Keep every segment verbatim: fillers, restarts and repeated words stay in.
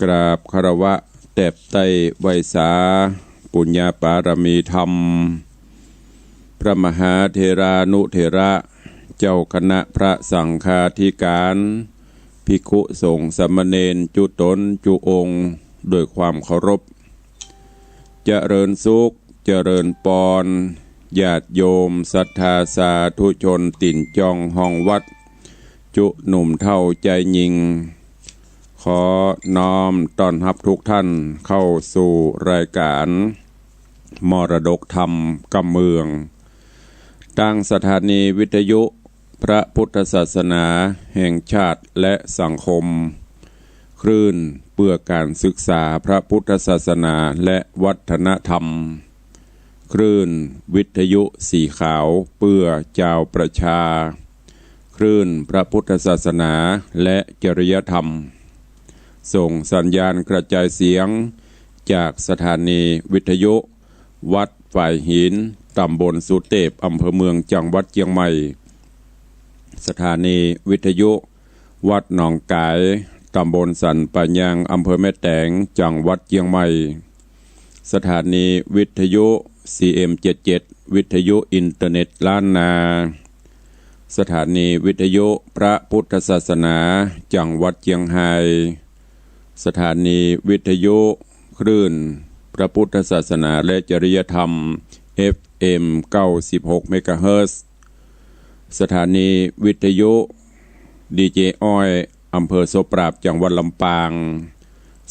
กราบคารวะแตบไต้ไหว้สาปุญญาปารมีธรรม พระมหาเถรานุเถระ เจ้าคณะพระสังฆาธิการ ภิกขุสงฆ์สามเณรจุ๊ต๋นจุ๊องค์ ด้วยความเคารพ เจริญสุข เจริญปอน ญาติโยมศรัทธาสาธุชนตี๋นจองห้องวัด จุ๊หนุ่มเฒ่าจายญิง ขอน้อมต้อนฮับทุกท่านเข้าสู่รายการมรดกธรรมกำเมือง ตางสถานีวิทยุพระพุทธศาสนาแห่งชาติและสังคม คลื่นเพื่อการศึกษาพระพุทธศาสนาและวัฒนธรรม คลื่นวิทยุสีขาวเพื่อจาวประชา คลื่นพระพุทธศาสนาและจริยธรรม ส่งสัญญาณกระจายเสียงจากสถานีวิทยุวัดฝายหิน ตำบลสุเตพ อำเภอเมือง จังหวัดเจียงใหม่ สถานีวิทยุวัดหนองก๋าย ตำบลสันป่ายาง อำเภอแม่แตง จังหวัดเจียงใหม่ สถานีวิทยุ ซีเอ็มเจ็ดเจ็ด วิทยุอินเทอร์เน็ตล้านนา สถานีวิทยุพระพุทธศาสนา จังหวัดเจียงฮาย สถานีวิทยุคลื่นพระพุทธศาสนาและจริยธรรม เอฟเอ็มเก้าสิบหกเมกะเฮิรตซ์ สถานีวิทยุดีเจอ้อย อำเภอโสปราบ จังหวัดลำปาง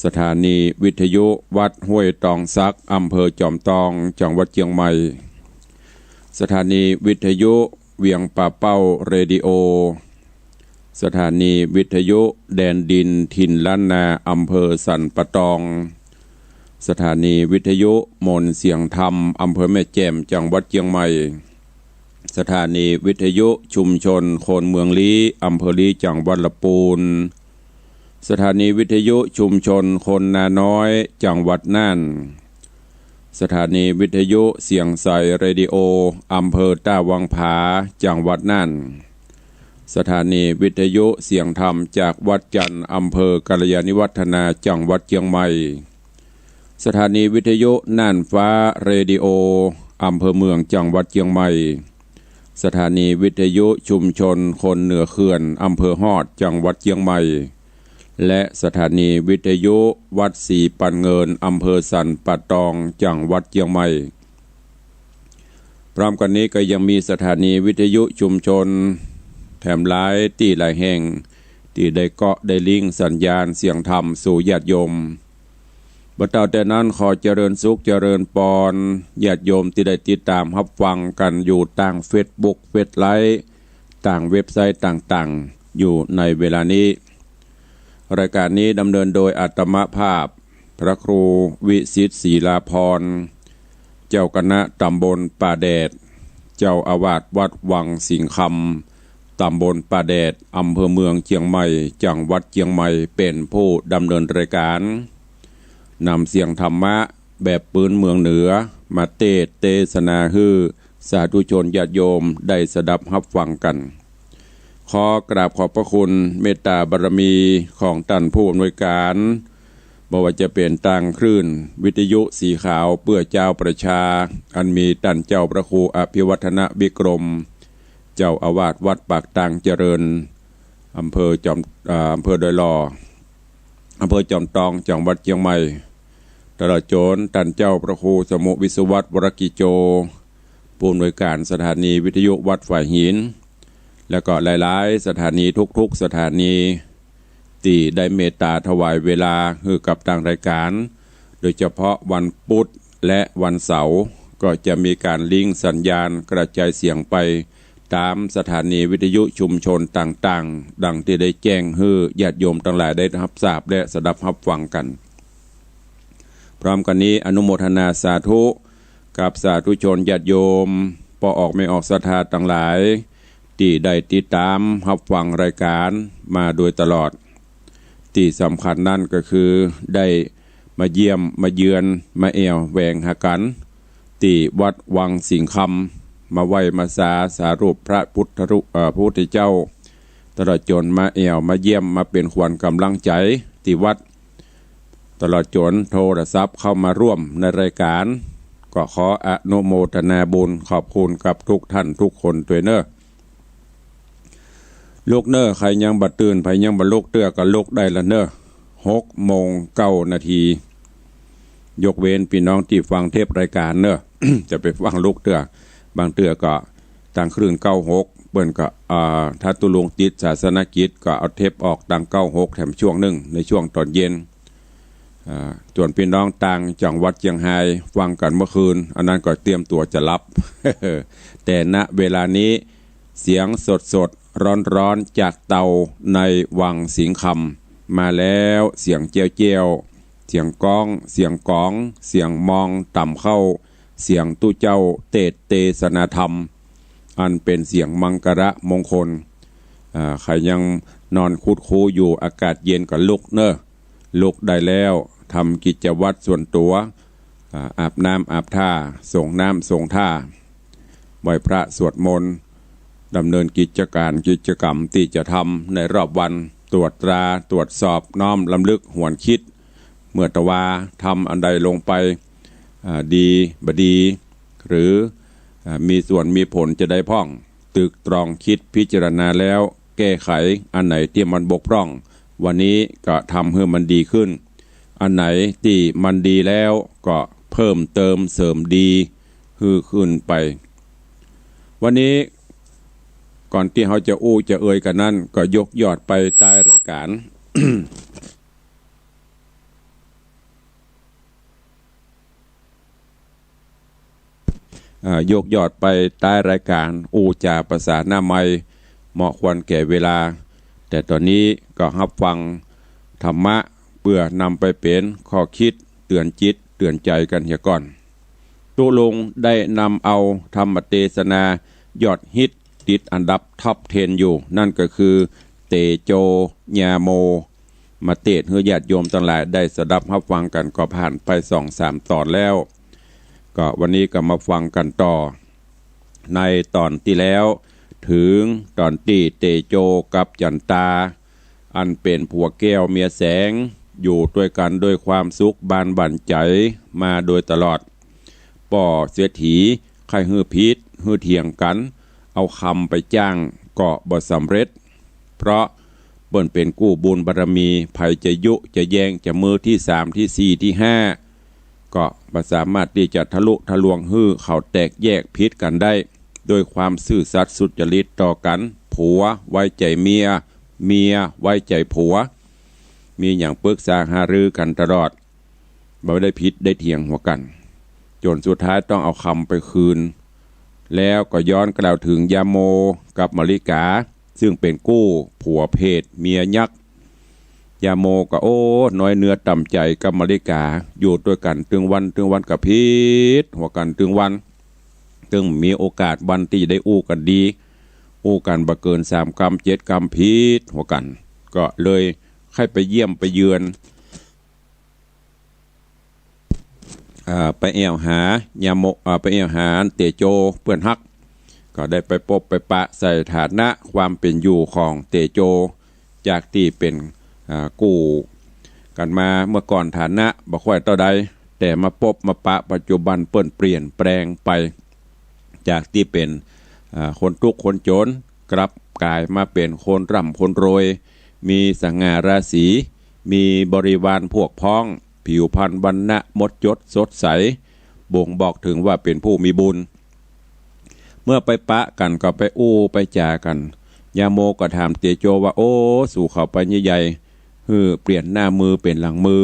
สถานีวิทยุวัดห้วยตองสัก อำเภอจอมตอง จังหวัดเจียงใหม่ สถานีวิทยุเวียงป่าเป้าเรดิโอ สถานีวิทยุแดนดินถิ่นล้านนา อำเภอสันป่าตอง สถานีวิทยุมนต์เสียงธรรม อำเภอแม่แจ่ม จังหวัดเจียงใหม่ สถานีวิทยุชุมชนคนเมืองลี้ อำเภอลี้ จังหวัดละปูน สถานีวิทยุชุมชนคนนาน้อย จังหวัดน่าน สถานีวิทยุเสียงใสเรดิโอ อำเภอต้าวังผา จังหวัดน่าน สถานีวิทยุเสียงธรรมจากวัดจันทร์ อำเภอกัลยาณิวัฒนา จังหวัดเจียงใหม่ สถานีวิทยุน่านฟ้าเรดิโอ อำเภอเมือง จังหวัดเจียงใหม่ สถานีวิทยุชุมชนคนเหนือเขื่อน อำเภอฮอด จังหวัดเจียงใหม่ และสถานีวิทยุวัดศรีปันเงิน อำเภอสันป่าตอง จังหวัดเจียงใหม่ พร้อมกั๋นนี้ก็ยังมีสถานีวิทยุชุมชนแถมหลายตี้หลายแห่ง ตี้ได้เกาะได้ลิงก์สัญญาณเสียงธรรมสู่ญาติโยม บ่าเต้าแต่นั้นขอเจริญสุขเจริญปอนญาติโยมตี้ได้ติดต๋ามฮับฟังกั๋นอยู่ตางเฟซบุ๊ก เฟซไลฟ์ ตางเว็บไซต์ต่างๆ อยู่ในเวลานี้ รายการนี้ดำเนินโดยอาตมาภาพ พระครูวิสิทธิ์ ศรีลาภรณ์ เจ้าคณะตำบลป่าแดด เจ้าอาวาสวัดวังสิงห์คำ ตำบลป่าแดด อำเภอเมืองเจียงใหม่ จังหวัดเจียงใหม่ เป๋นผู้ดำเนินรายการ นำเสียงธรรมะแบบปื้นเมืองเหนือ มาเตสน์เตสนาหื้อสาธุชนญาติโยมได้สดับฮับฟังกั๋น ขอกราบขอบพระคุณเมตตาบารมีของต้านผู้อำนวยการ บ่ว่าจะเป๋นตางคลื่นวิทยุสีขาวเปื้อจาวประชา อันมีต้านเจ้าพระครูอภิวัฒนวิกรม เจ้าอาวาสวัดปากตางเจริญ อำเภอจอม เอ่อ อำเภอดอยหล่อ อำเภอจอมตอง จังหวัดเจียงใหม่ ตลอดจ๋นต้านเจ้าพระครูสมุห์ วิศวัฒน์ วรกิจโจ ผู้อำนวยการสถานีวิทยุวัดฝายหิน และก็หลายๆ สถานีทุกๆ สถานี ตี้ได้เมตตาถวายเวลาหื้อกับตางรายการ โดยเฉพาะวันพุธและวันเสาร์ ก็จะมีก๋านลิงก์สัญญาณกระจายเสียงไปต๋ามสถานีวิทยุชุมชนต่างๆ ดังตี้ได้แจ้งหื้อญาติโยมตังหลายได้ฮับทราบและสดับฮับฟังกั๋น พร้อมกั๋นนี้อนุโมทนาสาธุกับสาธุชนญาติโยม ป้อออกแม่ออกศรัทธาตังหลาย ตี้ได้ติดต๋ามฮับฟังรายการมาโดยตลอด ตี้สำคัญนั้นก็คือได้มาเยี่ยมมาเยือนมาแอ่วแหวงหากั๋น ตี้วัดวังสิงห์คำ มาไหว้มาสาสารูปพระพุทธรูป เอ่อ พระพุทธเจ้า ตลอดจ๋นมาแอ่วมาเยี่ยมมาเป๋นขวัญก๋ำลังใจ๋ตี้วัด ตลอดจ๋นโทรศัพท์เข้ามาร่วมในรายก๋าน ก็ขออนุโมทนาบุญขอบคุณกับทุกท่านทุกคนตวยเน่อ ลุกเน่อ ใผยังบ่ตื่น ใผยังบ่ลุกเตื้อก็ลุกได้ละเน่อ หกโมงเก้านาที ยกเว้นปี้น้องตี้ฟังเทปรายก๋านเน่อ จะไปฟังลุกเตื้อ บางเตื้อก็ตางคลื่นเก้าหก เปิ้นก็ อ่า ถ้าตุ๊ลุงติดศาสนกิจก็เอาเทปออกตางเก้าหกแถมช่วงนึ่งในช่วงต๋อนเย็น อ่า ส่วนปี้น้องตางจังหวัดเจียงฮายฟังกั๋นเมื่อคืน อันนั้นก็เตรียมตั๋วจะหลับ แต่ ณ เวลานี้ เสียงสดๆ ร้อนๆ จากเตาในวังสิงห์คำ มาแล้ว เสียงเจียวๆ เสียงก๊อง เสียงก๋อง เสียงมองต่ำเข้า เสียงตุ๊เจ้าเตสน์เตสนาธรรม อันเป๋นเสียงมังคละมงคล อ่า ใผยังนอนคุดคูอยู่ อากาศเย็นก็ลุกเน่อ ลุกได้แล้ว ทำกิจวัตรส่วนตั๋ว อ่า อาบน้ำอาบท่า สรงน้ำสรงท่า ไหว้พระสวดมนต์ ดำเนินกิจก๋านกิจก๋รรมตี้จะทำในรอบวัน ตรวจตรา ตรวจสอบ น้อมรำลึกหวนกึ๊ด เมื่อตะวาทำอันใดลงไป อ่า ดีบ่ดี หรือ อ่า มีส่วนมีผลจะใดพ่อง ตึกตรองกึ๊ดพิจารณาแล้ว แก้ไขอันไหนตี้มันบกพร่อง วันนี้ก็ทำหื้อมันดีขึ้น อันไหนตี้มันดีแล้วก็เพิ่มเติมเสริมดีหื้อขึ้นไป วันนี้ก่อนตี้เฮาจะอู้จะเอ่ยกั๋นนั้น ก็ยกยอดไปใต้รายก๋าน อ่า ยกยอดไปใต้รายก๋านอู้จ๋าภาษาหน้าใหม่ เหมาะควรแก่เวลา แต่ต๋อนนี้ก็ฮับฟังธรรมะเปื้อนำไปเป๋นข้อกึ๊ดเตื๋อนจิตเตื๋อนใจ๋กั๋นเหียก่อน ตุ๊ลุงได้นำเอาธรรมเตสนายอดฮิตติดอันดับ top ten อยู่ นั่นก็คือเตโจญาโม มาเตสน์หื้อญาติโยมตังหลายได้สดับฮับฟังกั๋น ก็ผ่านไปสองสามต๋อนแล้ว ก็วันนี้ก็มาฟังกั๋นต่อ ในต๋อนตี้แล้ว เถิงต๋อนตี้เตโจกับจั๋นตา อันเป๋นผัวแก้วเมียแสง อยู่ตวยกั๋นโดยความสุขบานบั่นใจ๋มาโดยตลอด ป้อเศรษฐีใค่หื้อผิดหื้อเถียงกั๋น เอาคำไปจ้างก็บ่สำเร็จ เพราะเปิ้นเป๋นกู้บุญบารมี ใผจะยุจะแยงจะมือตี้สามตี้สี่ตี้ห้า ก็บ่สามารถตี้จะทะลุทะลวงหื้อเขาแตกแยกผิดกั๋นได้ โดยความซื่อสัตย์สุจริตต่อกั๋น ผัวไว้ใจ๋เมีย เมียไว้ใจ๋ผัว มีหยังปึกษาหารือกั๋นตลอด บ่ได้ผิดได้เถียงหัวกั๋น จ๋นสุดท้ายต้องเอาคำไปคืน แล้วก็ย้อนกล่าวเถิงยาโมกับมะลิกา ซึ่งเป๋นกู้ผัวเพศเมียยักษ์ ยาโมก็ โอ้ น้อยเนื้อต่ำใจ๋กับมะลิกา อยู่ตวยกั๋นตึงวันตึงวันก็ผิดหัวกั๋นตึงวัน ตึงมีโอกาสวันตี้จะได้อู้กั๋นดี อู้กั๋นบ่เกินสามกำเจ็ดกำผิดหัวกั๋น ก็เลยใค่ไปเยี่ยมไปเยือน อ่า ไปแอ่วหายาโม อ่า ไปแอ่วหาเตโจเปื้อนฮัก ก็ได้ไปปบไปปะใส่ฐานะความเป๋นอยู่ของเตโจ จากตี้เป๋น อ่า กู้กั๋นมาเมื่อก่อนฐานะบ่ค่อยเต้าใด แต่มาปบมาปะปัจจุบันเปิ้นเปลี่ยนแปลงไป จากตี้เป๋น อ่า คนตุ๊กข์คนจ๋น กลับก๋ายมาเป๋นคนร่ำคนรวย มีสง่าราศี มีบริวารพวกพ้อง ผิวพรรณวรรณะมดจดสดใส บ่งบอกเถิงว่าเป๋นผู้มีบุญ เมื่อไปปะกั๋นก็ไปอู้ไปจ๋ากั๋น ยาโมก็ถามเตโจว่า โอ้ สูเขาไปใหญ่ๆ หื้อเปลี่ยนหน้ามือเป๋นหลังมือ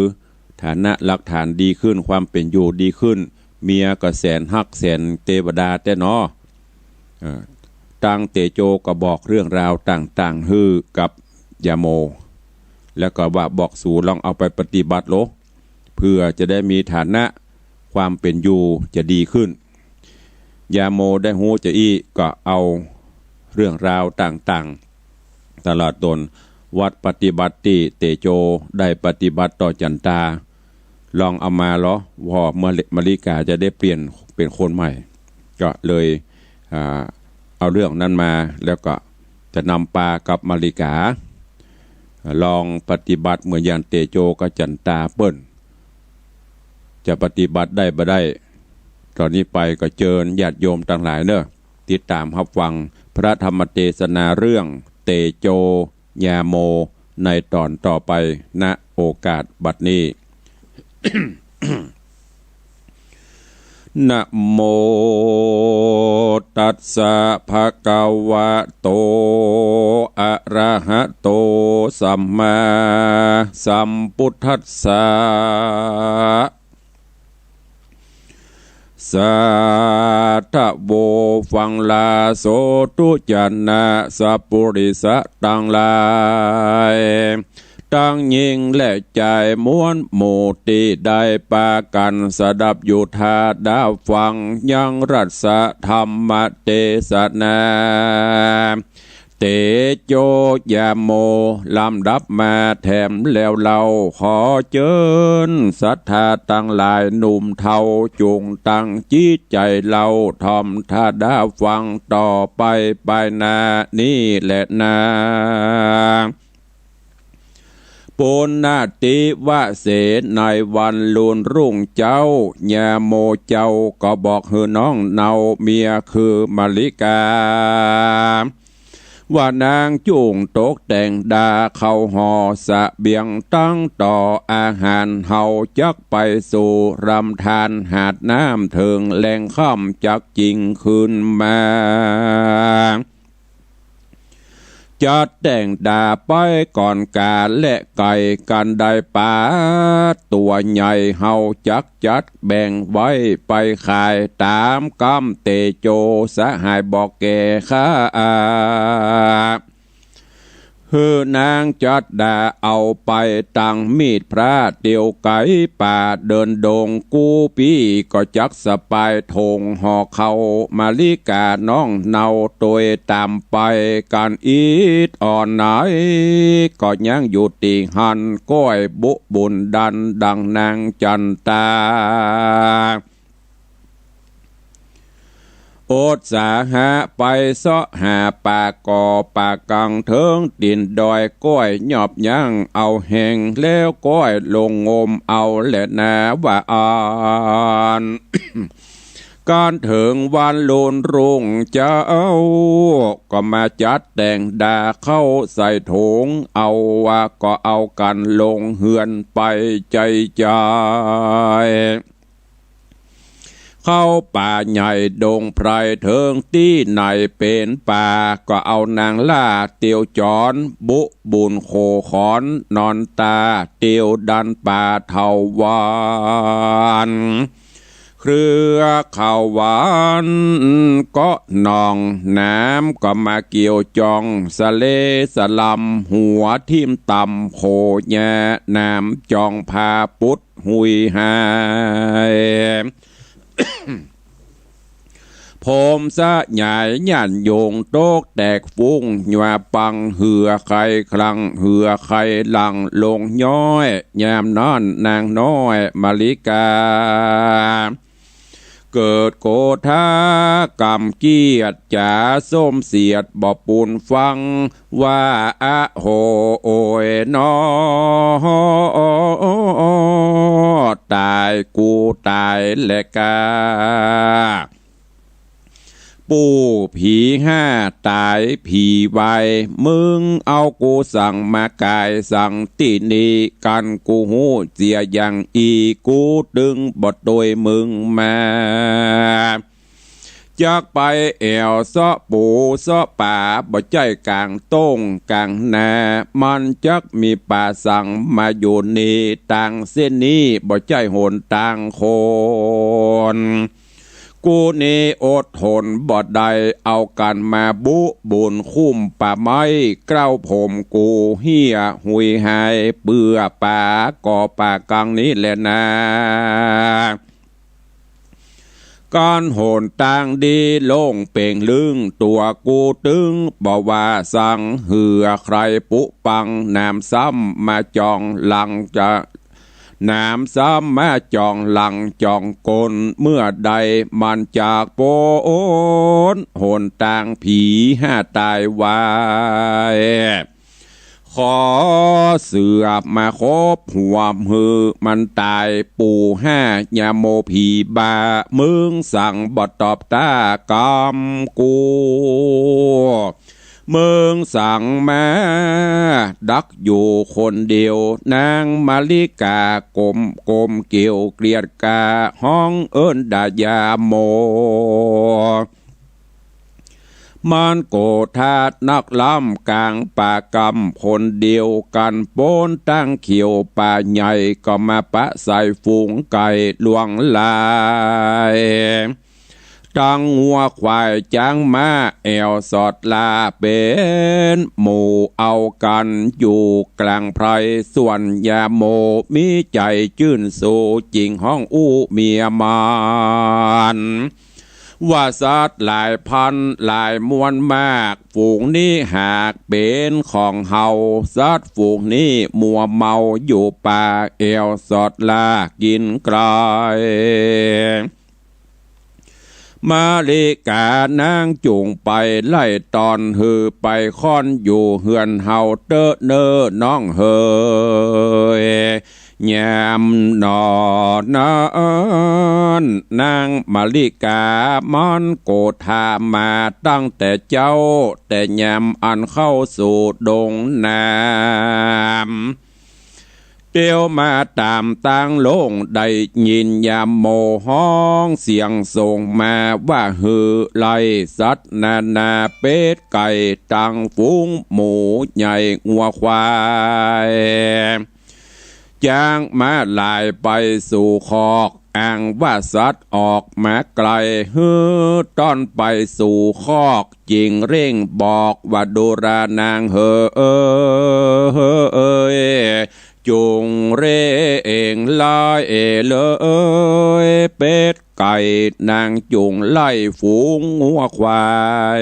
ฐานะหลักฐานดีขึ้น ความเป๋นอยู่ดีขึ้น เมียก็แสนฮักแสนเตวดาแต๊หนอ เอ่อ ตางเตโจก็บอกเรื่องราวต่างๆ หื้อกับยาโม แล้วก็ว่า บอกสูลองเอาไปปฏิบัติโล เปื้อจะได้มีฐานะความเป๋นอยู่จะดีขึ้น ยาโมได้ฮู้จาอี้ก็เอาเรื่องราวต่างๆ ตลอดตนวัดปฏิบัติตี้เตโจได้ปฏิบัติต่อจั๋นตา ลองเอามาลอ ว่าเมื่อมะลิกาจะได้เปลี่ยนเป๋นคนใหม่ ก็เลย อ่า เอาเรื่องนั้นมา แล้วก็จะนำปากับมะลิกา ลองปฏิบัติเหมือนอย่างเตโจกับจั๋นตาเปิ้น จะปฏิบัติได้บ่ได้ ต่อนี้ไปก็เจิญญาติโยมตังหลายเน่อ ติดต๋ามฮับฟังพระธรรมเตสนาเรื่องเตโจยาโม ในต๋อนต่อไป ณ โอกาสบัดนี้ นะโม ตัสสะ ภะคะวะโต อะระหะโต สัมมาสัมพุทธัสสะ สาธะโว ฟังลาโสธุชนะสัปปุริสะตังหลาย ตังญิงและจาย มวลหมู่ตี้ได้ปากั๋นสดับอยู่ถ้าดาฟังยังรัสธรรมเตสนา เตโจยาโม ลำดับมาแถมแล้วเล่า ขอเจิญศรัทธาตังหลายหนุ่มเฒ่า จุ่งตั้งจิตใจ๋เล่า ถ่อมถ้าดาฟังต่อไป ไปหน้านี้แลนา ปุณณติวะเส ในวันลุนรุ่งเจ๊า ยาโมเจ้าก็บอกหื้อน้องเนาเมียคือมะลิกา ว่านางจุ่งตกแต่งดาเข้าห่อเสบียงตั้งต่ออาหาร เฮาจักไปสู่ลำธารหาดน้ำเถิงแลงค่ำจักจิ่งคืนมา จัดแต่งดาไปก่อนก๋าและไก่ กันได้ป๋าตั๋วใหญ่ เฮาจักจัดแบ่งไว้ไปขาย ต๋ามกำเตโจสหายบอกแก่ข้า หื้อนางจัดดาเอาไปตังมีดพระ เตียวไก๋ป่าเดินดง กู้ปี้ก็จักสะปายถงห่อเข้ามะลิกาน้องเนา ตวยต๋ามไปกั๋นอิดอ่อนไหน ก็ยังอยู่ตี้หั้น ก้อยบุบุญดันดังนางจันตา อุตสาหะไปเซาะหาป๋าก่อป๋ากังเถิงตี๋นดอย ก้อยยอบยั้งเอาแฮง แล้วก้อยลงงมเอาแลนาว่าอั้น กั๋นเถิงวันลุนรุ่งเจ๊า ก็มาจัดแต่งดาเข้าใส่ถง เอาว่าก็เอากั๋นลงเฮือนไปใจ๋ใจ๋ เข้าป่าใหญ่ดงไพร เถิงตี้ไหนเป๋นป่า ก็เอานางล่าเตียวจ๋อน บุบุญโขขอนนอนตา เตียวดันป่าเถาวัลย์ เครือเขาหวานเกาะหนอง น้ำก็มาเกี่ยวจ่อง สะเลสะลำ หัวทิ่มต่ำโขแย น้ำจ่องผาปุดหุยหาย ผมสะหยายย่านโยง ตกแตกฟุ้งยัวปัง เหือใค่คลัง เหือใค่หลังลงย้อย ยามนั้นนางน้อยมะลิกา เกิดโกธากำเกียจ จ๋าส้มเสียดบ่ปูนฟัง ว่าอะโหโอยหนอ ต๋ายกูต๋ายแลกา ปู่ผีห้าต๋ายผีวาย มึงเอากูสังมาก๋ายสังตี้นี่ กั๋นกูฮู้เสียอย่างอี้ กูตึงบ่ตวยมึงมา จักไปแอ่วเซาะปูเซาะป๋า บ่ใจ้ก๋างต้งก๋างนา มันจักมีป๋าสังมาอยู่นี่ ตางเส้นนี้บ่ใจ้หนตางคน กูนี่อดทนบ่ได้ เอากั๋นมาบุบุญคุ้มป่าไม้ เกล้าผมกูเหี่ยหุยหาย เปื้อป๋าก่อป๋ากังนี้แลนา ก้อนหนตางดีโล่งเป่งลึง ตั๋วกูตึงบ่ว่าสัง เหือใค่ปุปัง หนามซ้ำมาจ่องหลังจะ หนามซ้ำมาจ่องหลังจ่องก้น เมื่อใดมันจากป๊น หนตางผีห้าต๋ายวาย ข ขอเสื้อมาขบหัวหื้อมันต๋าย ปู่ห้ายาโมผีบ้า มึงสั่งบ่ตอบต๋ากำกู มึงสั่งมาดักอยู่คนเดียว นางมาริกาก้มก้มเกลี้ยวเกลียดกา ฮ้องเอิ้นด่ายาโม มันโกรธานักล้ำก๋างป่ากำคนเดียว กั๋นป๊นตั้งเขียวป่าใหญ่ ก็มาปะใส่ฝูงไก่หลวงหลาย ตังงัวควายจ๊างม้าแอ่วสอดลา เป๋นหมู่เอากั๋นอยู่ก๋างไพร ส่วนยาโมมีใจ๋จื้นโศก จึงฮ้องอู้เมียมัน ว่าสัตว์หลายพันหลายมวลมาก ฝูงนี้หากเป๋นของเฮา สัตว์ฝูงนี้มัวเมาอยู่ป่า แอ่วสอดลากิ๋นไก่ มาริกานางจุ่งไปไล่ต้อน หื้อไปค้อนอยู่เฮือนเฮาเต๊อะเน่อน้องเหย ยามหนอนั้น นางมาริกามันโกรธามาตั้งแต่เจ๊า แต่ยามอันเข้าสู่ดงน้ำ เตียวมาต๋ามตางโล่ง ได้ยินยาโมฮ้องเสียงส่งมาว่า หื้อไล่สัตว์นานา เป็ดไก่ตังฝูง หมูใหญ่งัวควาย จ๊างม้าหลายไปสู่คอก อ้างว่าสัตว์ออกมาไกล หื้อต้อนไปสู่คอก จึงเร่งบอกว่า ดูรานางเหย จุ่งเร่งไล่เลย เป็ดไก่นางจุ่งไล่ฝูงงัวควาย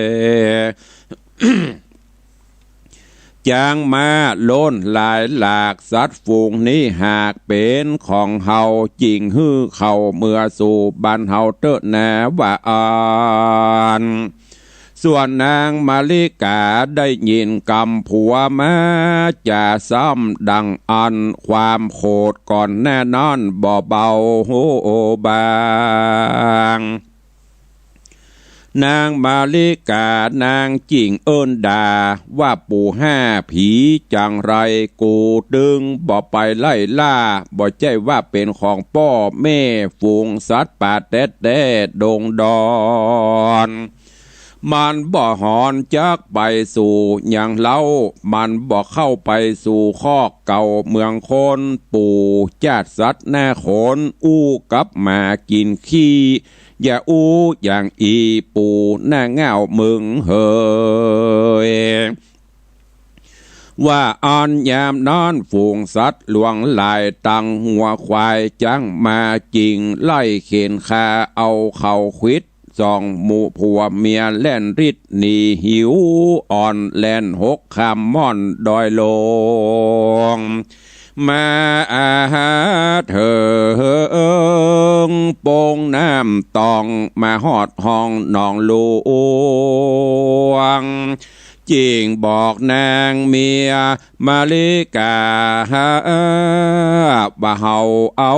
จ๊างม้าโล้นหลายหลาก สัตว์ฝูงนี้หากเป๋นของเฮา จึงหื้อเข้าเมือสู่บ้านเฮาเต๊อะนา ว่าอั้น ส่วนนางมาริกาได้ยินกำผัวมาจ๋าซ้ำดังอั้น ความโขดก่อนหน้านั้นบ่เบาบาง นางมาริกานางจึ่งเอิ้นด่าว่า ปู่ห้าผีจังไร กูตึงบ่ไปไล่ล่า บ่ใจ้ว่าเป๋นของป้อแม่ฝูงสัตว์ป่าแต๊ๆ ดงดอน มันบ่หอนจักไปสู่หยังเล่า มันบ่เข้าไปสู่คอกเก่าเมืองคน ปู่จาดสัตว์หน้าขน อู้กับหมากิ๋นขี้ อย่าอู้อย่างอี้ ปู่หน้าง่าวมึงเหย ว่าอั้นยามนั้นฝูงสัตว์หลวงหลายตังงัวควายจ๊างม้าจึ่งไล่เข็นฆ่าเอาเขาขวิด สองหมู่ผัวเมียแล่นริดหนีหิวอ่อนแล่นหกข้ามม่อนดอยลง มาอาหาเถิงโป่งน้ำตอง มาฮอดห้องหนองหลวง จึ่งบอกนางเมียมาริกา ว่าเฮาเอา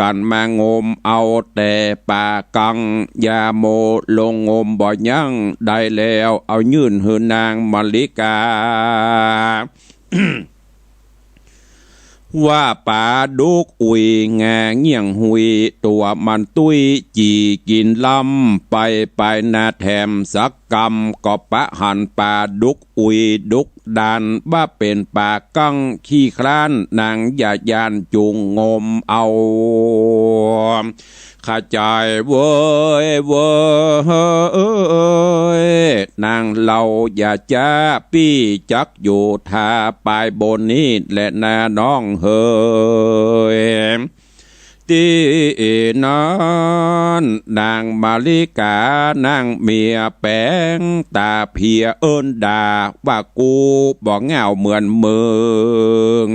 กั๋นมางมเอาแต่ป๋ากัง ยาโมลงงมบ่ยั้ง ได้แล้วเอายื่นหื้อนางมาริกา ว่าป๋าดุกอุ๋ยงาเงี้ยงหุย ตั๋วมันตุ้ยจี๋กิ๋นลำ ไปไปนาแถมสักกำ ก็ปะหันป๋าดุกอุ๋ยดุกดาน ว่าเป๋นป๋ากังขี้คร้าน นางอย่าย่านจุ่งงมเอา ข้าจ๋ายเว้ยเว้ย นางเฮาอย่าจ๊าปี้ จักอยู่ทาปายบนนี้แหละนาน้องเหย ตี้นั้นนางมาริกานางเมียแป๋งต๋าเพลียเอิ้นด่าว่า กูบ่ง่าวเหมือนมึง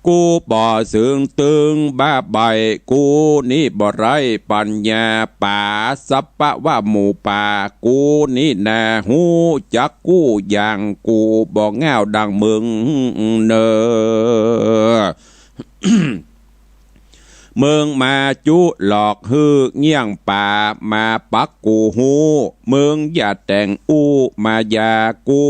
กูบ่เซิงตึงบ้าใบ้ กูนี้บ่ไร้ปั๋ญญา ป๋าสัพพะว่าหมูป่า กูนี้นาฮู้จักกู้อย่าง กูบ่ง่าวดังมึงเน่อ มึงมาจุหลอกหื้อเงี่ยงป๋า มาปักกูฮู้ มึงอย่าแต่งอู้มายา กู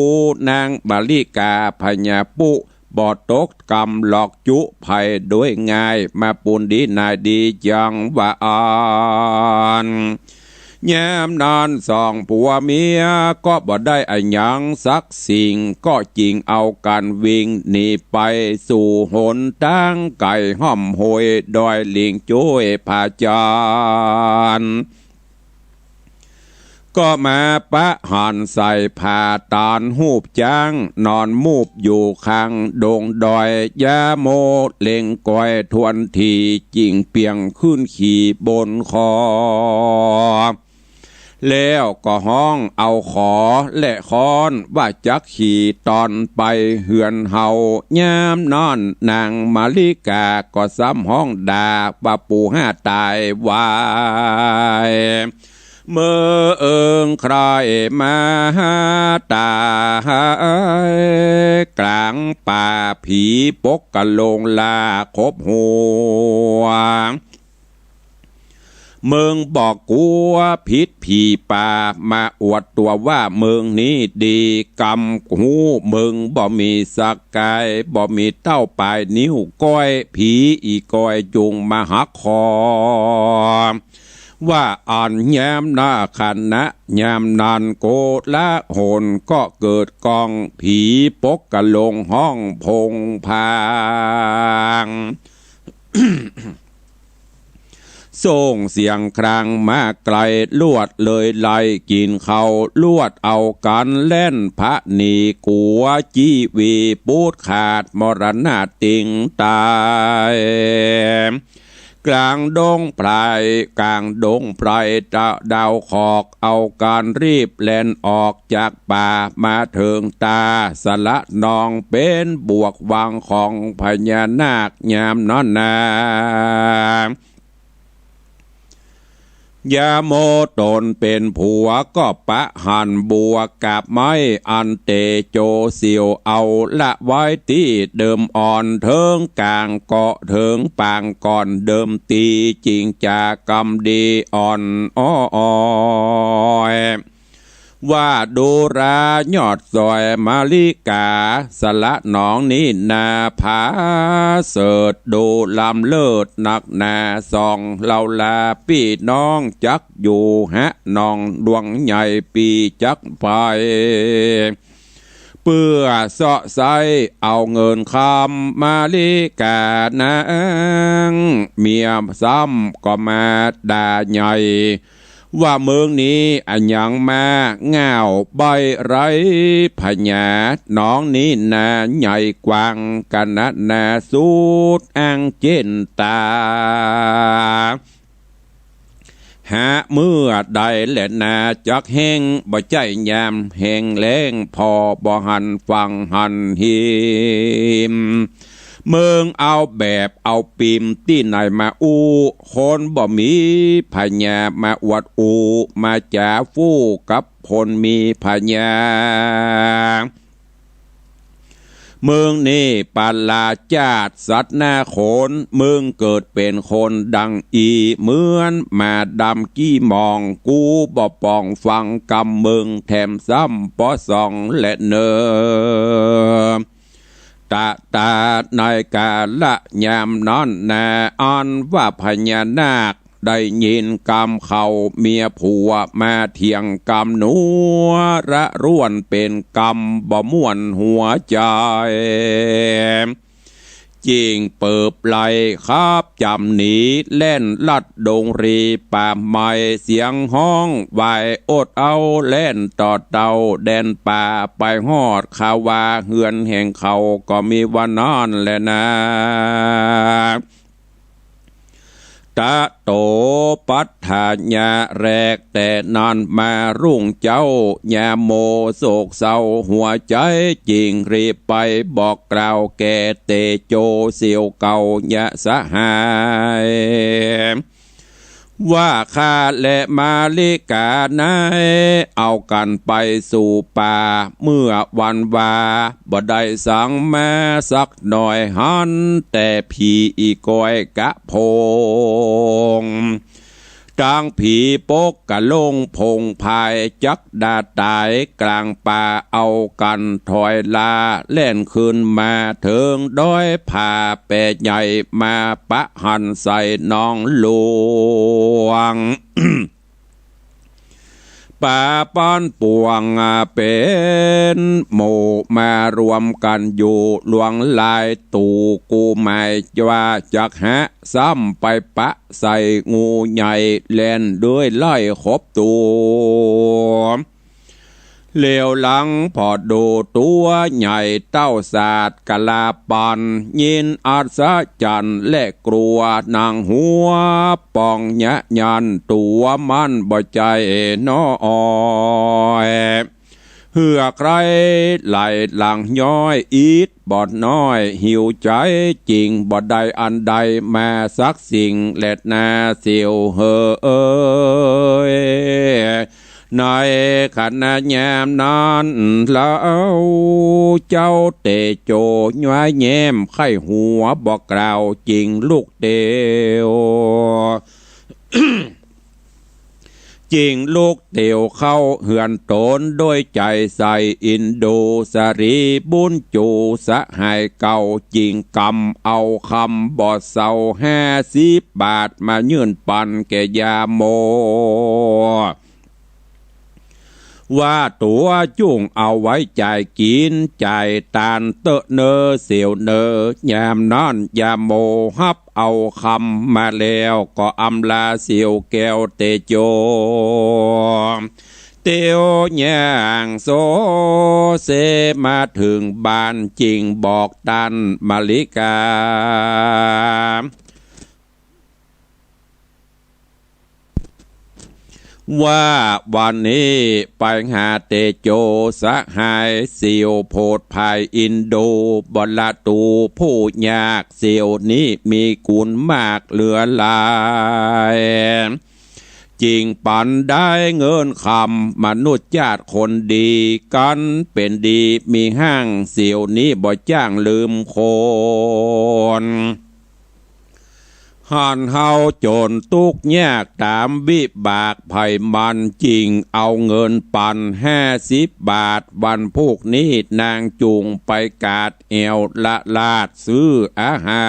นางมาริกาพญาปุ๊ บ่ตกกำหลอกจุใผโดยง่าย มาปูนดีนายดีจังว่าอั้น ยามนั้นสองผัวเมียก็บ่ได้อะหยังสักสิ่ง ก็จึงเอากั๋นวิ่งหนีไปสู่หนตางไก๋ฮ่อมห้วยดอยหลิงจ้วยผาจันทร์ ก็มาปะหั้นใส่ผ้าตานฮูบจ๊าง นอนมูบอยู่ข้างดงดอย ยาโมเล็งกอยทวนที จึงเปียงขึ้นขี่บนคอ แล้วก็ฮ้องเอาขอและค้อนว่าจักขี่ตอนไปเฮือนเฮา ยามนั้นนางมาริกาก็ซ้ำฮ้องด่าว่า ปู่ห้าต๋ายวาย เมื่อเอิงใคร่มาหาต๋าย ก๋างป่าผีปกกะโลงลาคบหัว มึงบ่กั๋วผิดผีป่า มาอวดตั๋วว่ามึงนี้ดี กำฮู้มึงบ่มีสักก๋าย บ่มีเต้าป๋ายนิ้วก้อย ผีอี่ก้อยจุ่งมาหักคอ ว่าอั้น ยามนาขณะยามนั้นโกลาหลก็เกิดก้อง ผีปกกะโลงฮ้องโผงผาง ส่งเสียงครางมาไก๋ ลวดเลยไล่กิ๋นเข้า ลวดเอากั๋นแล่นผะหนี กั๋วจีวีปูดขาด มรณะติงต๋าย ก๋างดงไพร ก๋างดงไพรตะดาวขอก เอากั๋นรีบแล่นออกจากป่า มาเถิงต๋าสะหละหนอง เป๋นบวกวังของพญานาคยามนั้นนา ยาโมต๋นเป๋นผัวก็ปะหั้นบัวกาบไม้อันเตโจเสียวเอา ละไว้ตี้เดิมอ่อน เถิงก๋างเกาะเถิงปางก่อนเดิม ตี้จิ่งจากำดีอ่อนอ้อย ว่าดูรายอดสอยมาริกา สะหละหนองนี้นาผาเสริฐ ดูล้ำเลิศนักหนา ส่องเฮาลาปี้น้องจักอยู่หะ หนองดวงใหญ่ปี้จักไป เปื้อเซาะไซ้เอาเงินคำ มาริกานางเมียซ้ำก็มาด่าใหญ่ ว่ามึงนี้อะหยังมาง่าวใบ้ไร้ผญา หนองนี้นาใหญ่กว้างกะนะนาสุดอ้างเจนต๋า หาเมื่อใดแลนาจักแห้ง บ่ใจ้ยามแห้งแล้ง ผ่อบ่หันฝั่งหันหิม มึงเอาแบบเอาปิมตี้ไหนมาอู้ คนบ่มีผญามาอวดอู้ มาจ๋าฟู่กับคนมีผญา มึงนี้ปาลาจาติสัตว์หน้าคน มึงเกิดเป๋นคนดังอี่ เหมือนหมาดำกี้มอง กูบ่ป่องฟังกำมึง แถมซ้ำปอส่องแลเน่อ ตะตาในกาละยามนั้นนา อันว่าพญานาคได้ยินกำเขาเมียผัวมาเถียงกำนัวระร่วนเป๋นกำบ่ม่วนหัวใจ๋ จิ่งเปิบไล่ขับจ๋ำหนี แล่นลัดดงรีป่าไม้ เสียงฮ้องวายอดเอา แล่นต่อเต้าแดนป่า ไปฮอดคาวาเฮือนแห่งเขาก็มีว่านั้นแลนา ตะโตปัต ฐานะแรก แต่นั้นมารุ่งเจ๊า ยาโมโศกเศร้าหัวใจ๋ จึงรีบไปบอกกล่าวแก่เตโจเสี่ยวเก่า ยะสหาย ว่าข้าและมาริกานั้น เอากั๋นไปสู่ป่า เมื่อวันวา บ่ได้สังมาสักหน่อยหั้น แต่ผีอีกอยกะโพง ตังผีปกกะลงผงพาย จักดาต๋ายก๋างป่า เอากั๋นถอยลา แล่นขึ้นมาเถิงดอยผาแปใหญ่ มาปะหั้นใส่หนองหลวง ปาป้อนป่วงเป๋นหมู่ มารวมกั๋นอยู่หลวงหลาย ตู่กูหมายว่าจักหาซ้ำไปปะใส่งูใหญ่แล่นด้วยไล่ขบตั๋ว เหลียวหลังผ่อดูตั๋วใหญ่เต้าสาดกะลาปัน ยินอัศจรรย์และกลัวหนังหัวป่อง ยะยันตั๋วมันบ่ใจ้น้อย เหื่อใคร่ไหลหลังย้อย อิดบ่น้อยหิวใจ๋ จึงบ่ได้อันใดมาสักสิ่งแลนาเสี่ยวเหย ในขณะยามนั้นเล่า เจ้าเตโจย้อยแย้มใค่หัวบอกกล่าว จึงลุกเตียว จึงลุกเตียวเข้าเฮือนต๋น ด้วยใจ๋ใส่อินดูสรีบุญจูสหายเก่า จึงกำเอาคำบ่เซาห้าสิบบาท มายื่นปันแก่ยาโม ว่าตั๋วจุ่งเอาไว้จ่ายกิ๋นจ่ายตานเต๊อะเน่อเสี่ยวเน่อ ยามนั้นยาโมฮับเอาคำมาแล้ว ก็อำลาเสี่ยวแก้วเตโจ เตียวย่างโซเซมาเถิงบ้าน จึงบอกต้านมาริกา ว่าวันนี้ไปหาเตโจสหายเสี่ยวโผดภายอินโด บ่ละตู่ผู้ยาก เสี่ยวนี้มีกุณมากเหลือหลาย จึงปันได้เงินคำ มนุษย์จาติคนดี กั๋นเป๋นดีมีห้าง เสี่ยวนี้บ่จ้างลืมคน หันเฮาจ๋นตุ๊กยากต๋ามวิบากไผมัน จึงเอาเงินปันห้าสิบบาท วันพูกนี้นางจุ่งไปกาดแอ่วละลาดซื้ออาหา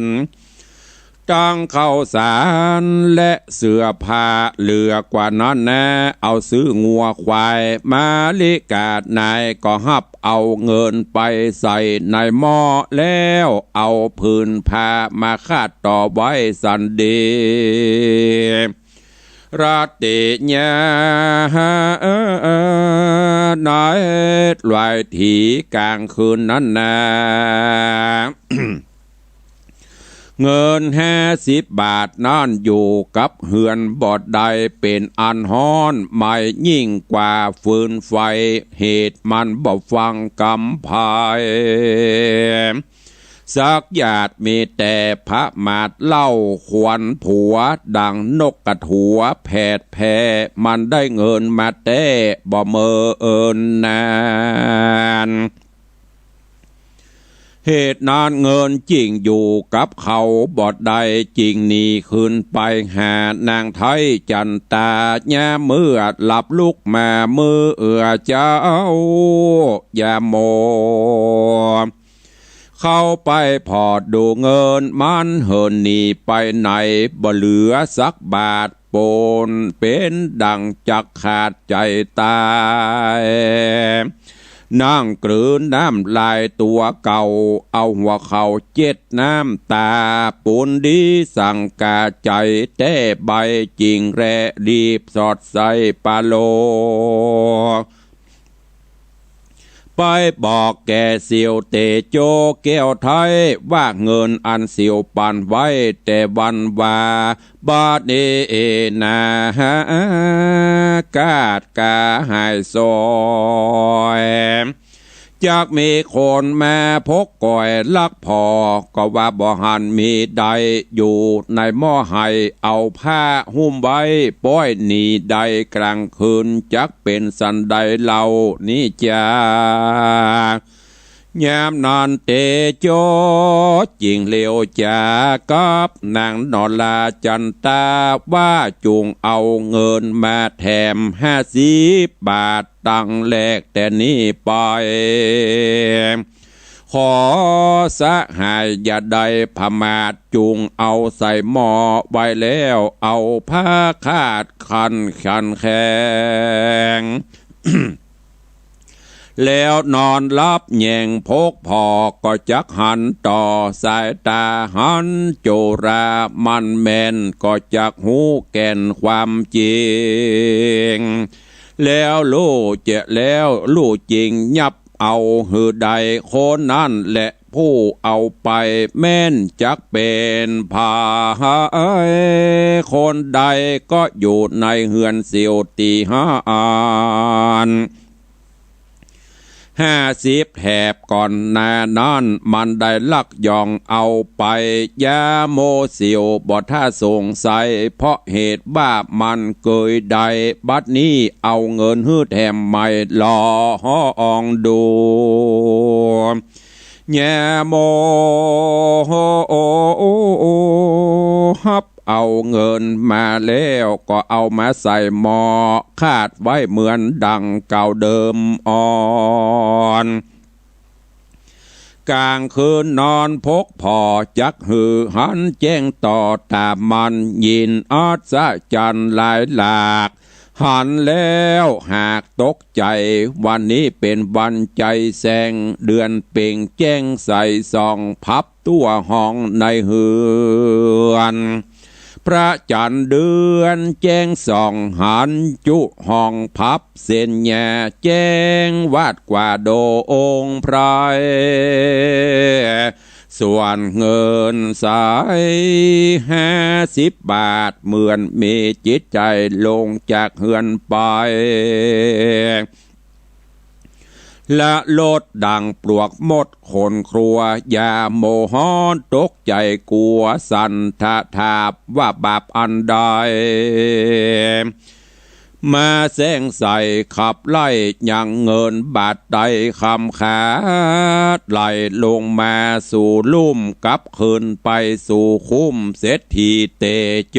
ร ตังข้าวสารและเสื้อผ้า เหลือกว่านั้นนา เอาซื้องัวควาย มาริกาหนายก็ฮับเอาเงินไปใส่ในหม้อแล้ว เอาผืนผ้ามาคาดต่อไว้สันดี ราตรียามในหลายถี๋ก๋างคืนนั้นนา เงินห้าสิบบาทนั้นอยู่กับเฮือนบ่ได้ เป๋นอันฮ้อนไหม้ยิ่งกว่าฟืนไฟ เหตุมันบ่ฟังกำไพ สักหยาดมีแต่ผมาทเล่า ขวัญผัวดังนกกระถัวแผดแผ่ มันได้เงินมาแต๊บ่เมินนาน เหตุนั้นเงินจึ่งอยู่กับเขาบ่ได้ จึ่งหนีคืนไปหานางไท้จันตา ยามเมื่อหลับลุกมาเมื่อเจ๊า ยาโม เข้าไปผ่อดูเงินมันเหินหนีไปไหน บ่เหลือสักบาท ปนเป๋นดังจักขาดใจ๋ต๋าย นั่งกลืนน้ำลายตั๋วเก่า เอาหัวเข่าเจ็ดน้ำต๋า ปูนดีสังกาใจ๋แต๊ใบ จึงแลรีบสอดใส่ปาโล ไป ไปบอกแก่เสี่ยวเตโจแก้วไทย ว่าเงินอันเสี่ยวปันไว้แต่วันวา บัดนี้นา กาดกาหายสอย จักมีคนมาพกก๋อยลักผ่อ ก็ว่าบ่หันมีใด อยู่ในหม้อไห เอาผ้าหุ้มไว้ ป้อยหนีใดกลางคืน จักเป๋นสันใดเล่านี้จา ยามนั้นเตโจจึงเลียวจ๋ากับนางนราจันตา ว่าจุ่งเอาเงินมาแถมห้าสิบบาท ตังแรกแต่นี้ไป ขอสหายอย่าได้ผมาท จุ่งเอาใส่หม้อไว้แล้ว เอาผ้าคาดคันขันแข็ง แล้วนอนหลับแยงพกผ่อ ก็จักหันต่อสายต๋า หันจุรามันแม่น ก็จักฮู้แก่นความจริง แล้วฮู้แจ้ง แล้วฮู้จริงยับเอาหื้อได้ คนนั้นแหละผู้เอาไปแม่น จักเป๋นใผ คนใดก็อยู่ในเฮือนเสี่ยวตี้ห้าอัน ห้าสิบแถบก่อนหน้านั้น มันได้ลักย่องเอาไป ยาโมเสี่ยวบ่ถ้าสงสัย เพราะเหตุว่ามันเกยได้ บัดนี้เอาเงินหื้อแถมใหม่ ลองดู ยาโม ฮับเอาเงินมาแล้ว ก็เอามาใส่หม้อ คาดไว้เหมือนดังเก่าเดิมอ่อน กลางคืนนอนพกผ่อ จักหื้อหันแจ้งต่อต๋ามัน ยินอัศจรรย์หลายหลาก หันแล้วหากตกใจ๋ วันนี้เป๋นวันใจ๋แสง เดือนเป๋งแจ้งใสส่อง พับตั๋วห้องในเฮือน พระจันทร์เดือนแจ้งส่อง หันจุห้องพับเส้นหญ้า แจ้งวาดกว่าโดองค์ไพร ส่วนเงินใสห้าสิบบาท เหมือนมีจิตใจ๋ลงจากเฮือนไป ละลดดังปลวกมดขนครัว ยาโมฮ้อนตกใจ๋กั๋วสั่นทะทาบ ว่าบาปอันใด มาแสงใสขับไล่ยังเงินบาทใด คำขาดไหลลงมาสู่ลุ่ม กลับคืนไปสู่คุ้มเศรษฐีเตโจ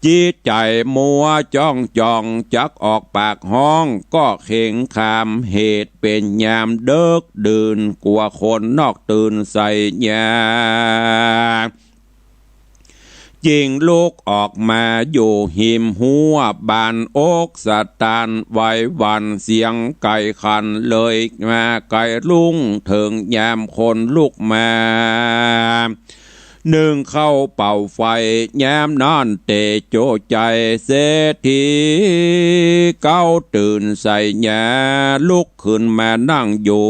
จิตใจ๋มัวจ้องจ่อง จักออกปากฮ้อง ก็เข็งคาม เหตุเป๋นยามเดิกดื่น กั๋วคนนอกตื่นใส่ยา จึงลุกออกมาอยู่หิมฮั้ว บานอกสะตานไหวหวั่น เสียงไก่ขันเลยมาไกลรุ่ง เถิงยามคนลุกมา นึ่งข้าวเป่าไฟ ยามนั้นเตโจใจ๋เศรษฐี เก๊าตื่นใส่ยา ลุกขึ้นมานั่งอยู่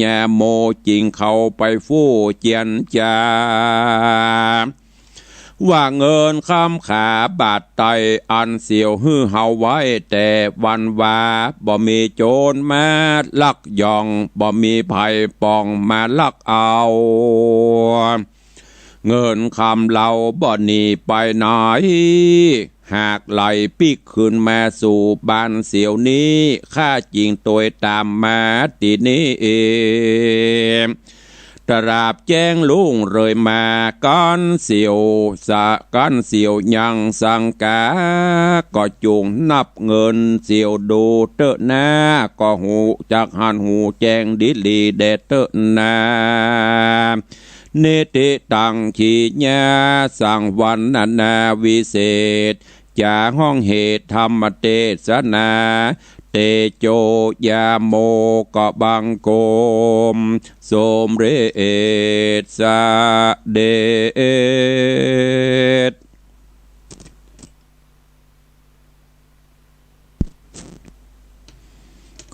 ยาโมจึงเข้าไปฟู่เจียนจ๋า ว่าเงินคำขาบาทใด อันเสี่ยวหื้อเฮาไว้แต่วันวา บ่มีโจรมาลักย่อง บ่มีใผป่องมาลักเอา เงินคำเฮาบ่หนีไปไหน หากไหลปิ๊กคืนมาสู่บ้านเสี่ยวนี้ ข้าจึงตวยต๋ามมาตี้นี้เอง ตราบแจ้งรุ่งเลยมา กั๋นเสี่ยวสะ กั๋นเสี่ยวยังสังกา ก็จุ่งนับเงินเสี่ยวดูเต๊อะนา ก็ฮู้จักหันฮู้แจ้งดีหลีแด่เต๊อะนา นิติตังขีญา สังวรรณนาวิเศษ จ๋าฮ้องเหตุธรรมเตสนา เตโจยาโมก็บังคม สมเร็จเสด็จ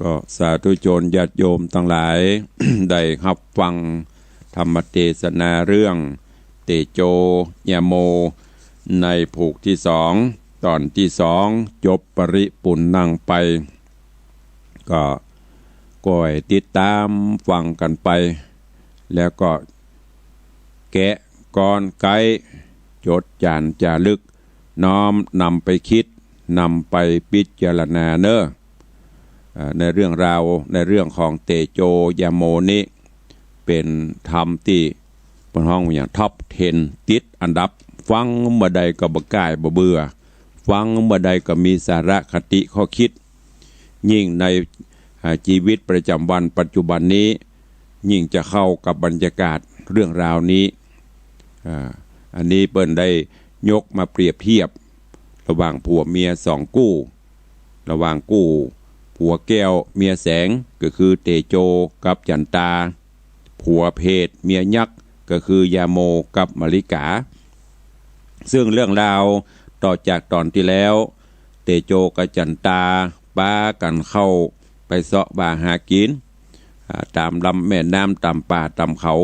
ก็สาธุชนญาติโยมตังหลาย ได้ฮับฟังธรรมเตสนาเรื่องเตโจยาโม ในผูกตี้สอง ต๋อนตี้สอง จบปริปุณณังไป ก็ ก็ให้ติดต๋ามฟังกั๋นไป แล้วก็แกะกลอนไก๊ จดจ๋านจ๋ารึก น้อมนำไปกึ๊ด นำไปพิจารณาเน่อ เอ่อ ในเรื่องราว ในเรื่องของเตโจยาโมนี้ เป๋นธรรมตี้เปิ้นฮ้องว่าหยัง top ten ติดอันดับ ฟังเมื่อใดก็บ่ก่ายบ่เบื่อ ฟังเมื่อใดก็มีสาระคติข้อกึ๊ด ยิ่งใน อ่า จีวิตประจ๋ำวันปัจจุบันนี้ ยิ่งจะเข้ากับบรรยากาศเรื่องราวนี้ อ่า อันนี้เปิ้นได้ยกมาเปรียบเทียบ ระหว่างผัวเมียสองกู้ ระหว่างกู้ผัวแก้วเมียแสง ก็คือเตโจกับจันตา ผัวเพดเมียยักษ์ ก็คือยาโมกับมะลิกา ซึ่งเรื่องราวต่อจากต๋อนตี้แล้ว เตโจกับจันตาปากั๋นเข้าไปเซาะบ่าหากิ๋น อ่า ต๋ามลำแม่น้ำ ต๋ามป่า ต๋ามเขา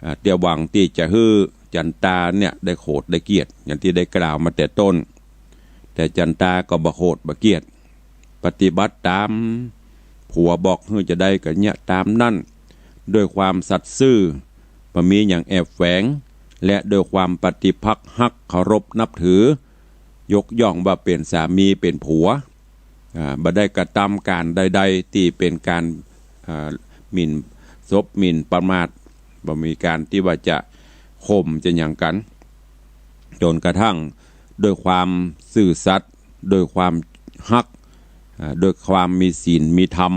อ่า เตี้ยหวังตี้จะหื้อจันตาเนี่ยได้โขดได้เกียรติ อย่างตี้ได้กล่าวมาแต่ต้น แต่จันตาก็บ่โขดบ่เกียรติ ปฏิบัติต๋ามผัวบอกหื้อจาใดก็เยียะต๋ามนั้น ด้วยความสัตย์ซื่อ บ่มีหยังแอบแฝง และด้วยความปฏิภาคฮักเคารพนับถือ ยกย่องว่าเป๋นสามีเป๋นผัว อ่า บ่ได้กระตำก๋านใดๆ ตี้เป๋นก๋าน อ่า หมิ่นสบหมิ่นประมาท บ่มีก๋านตี้ว่าจะข่มจะหยังกั๋น จ๋นกระทั่งด้วยความซื่อสัตย์ ด้วยความฮัก อ่า ด้วยความมีศีลมีธรรม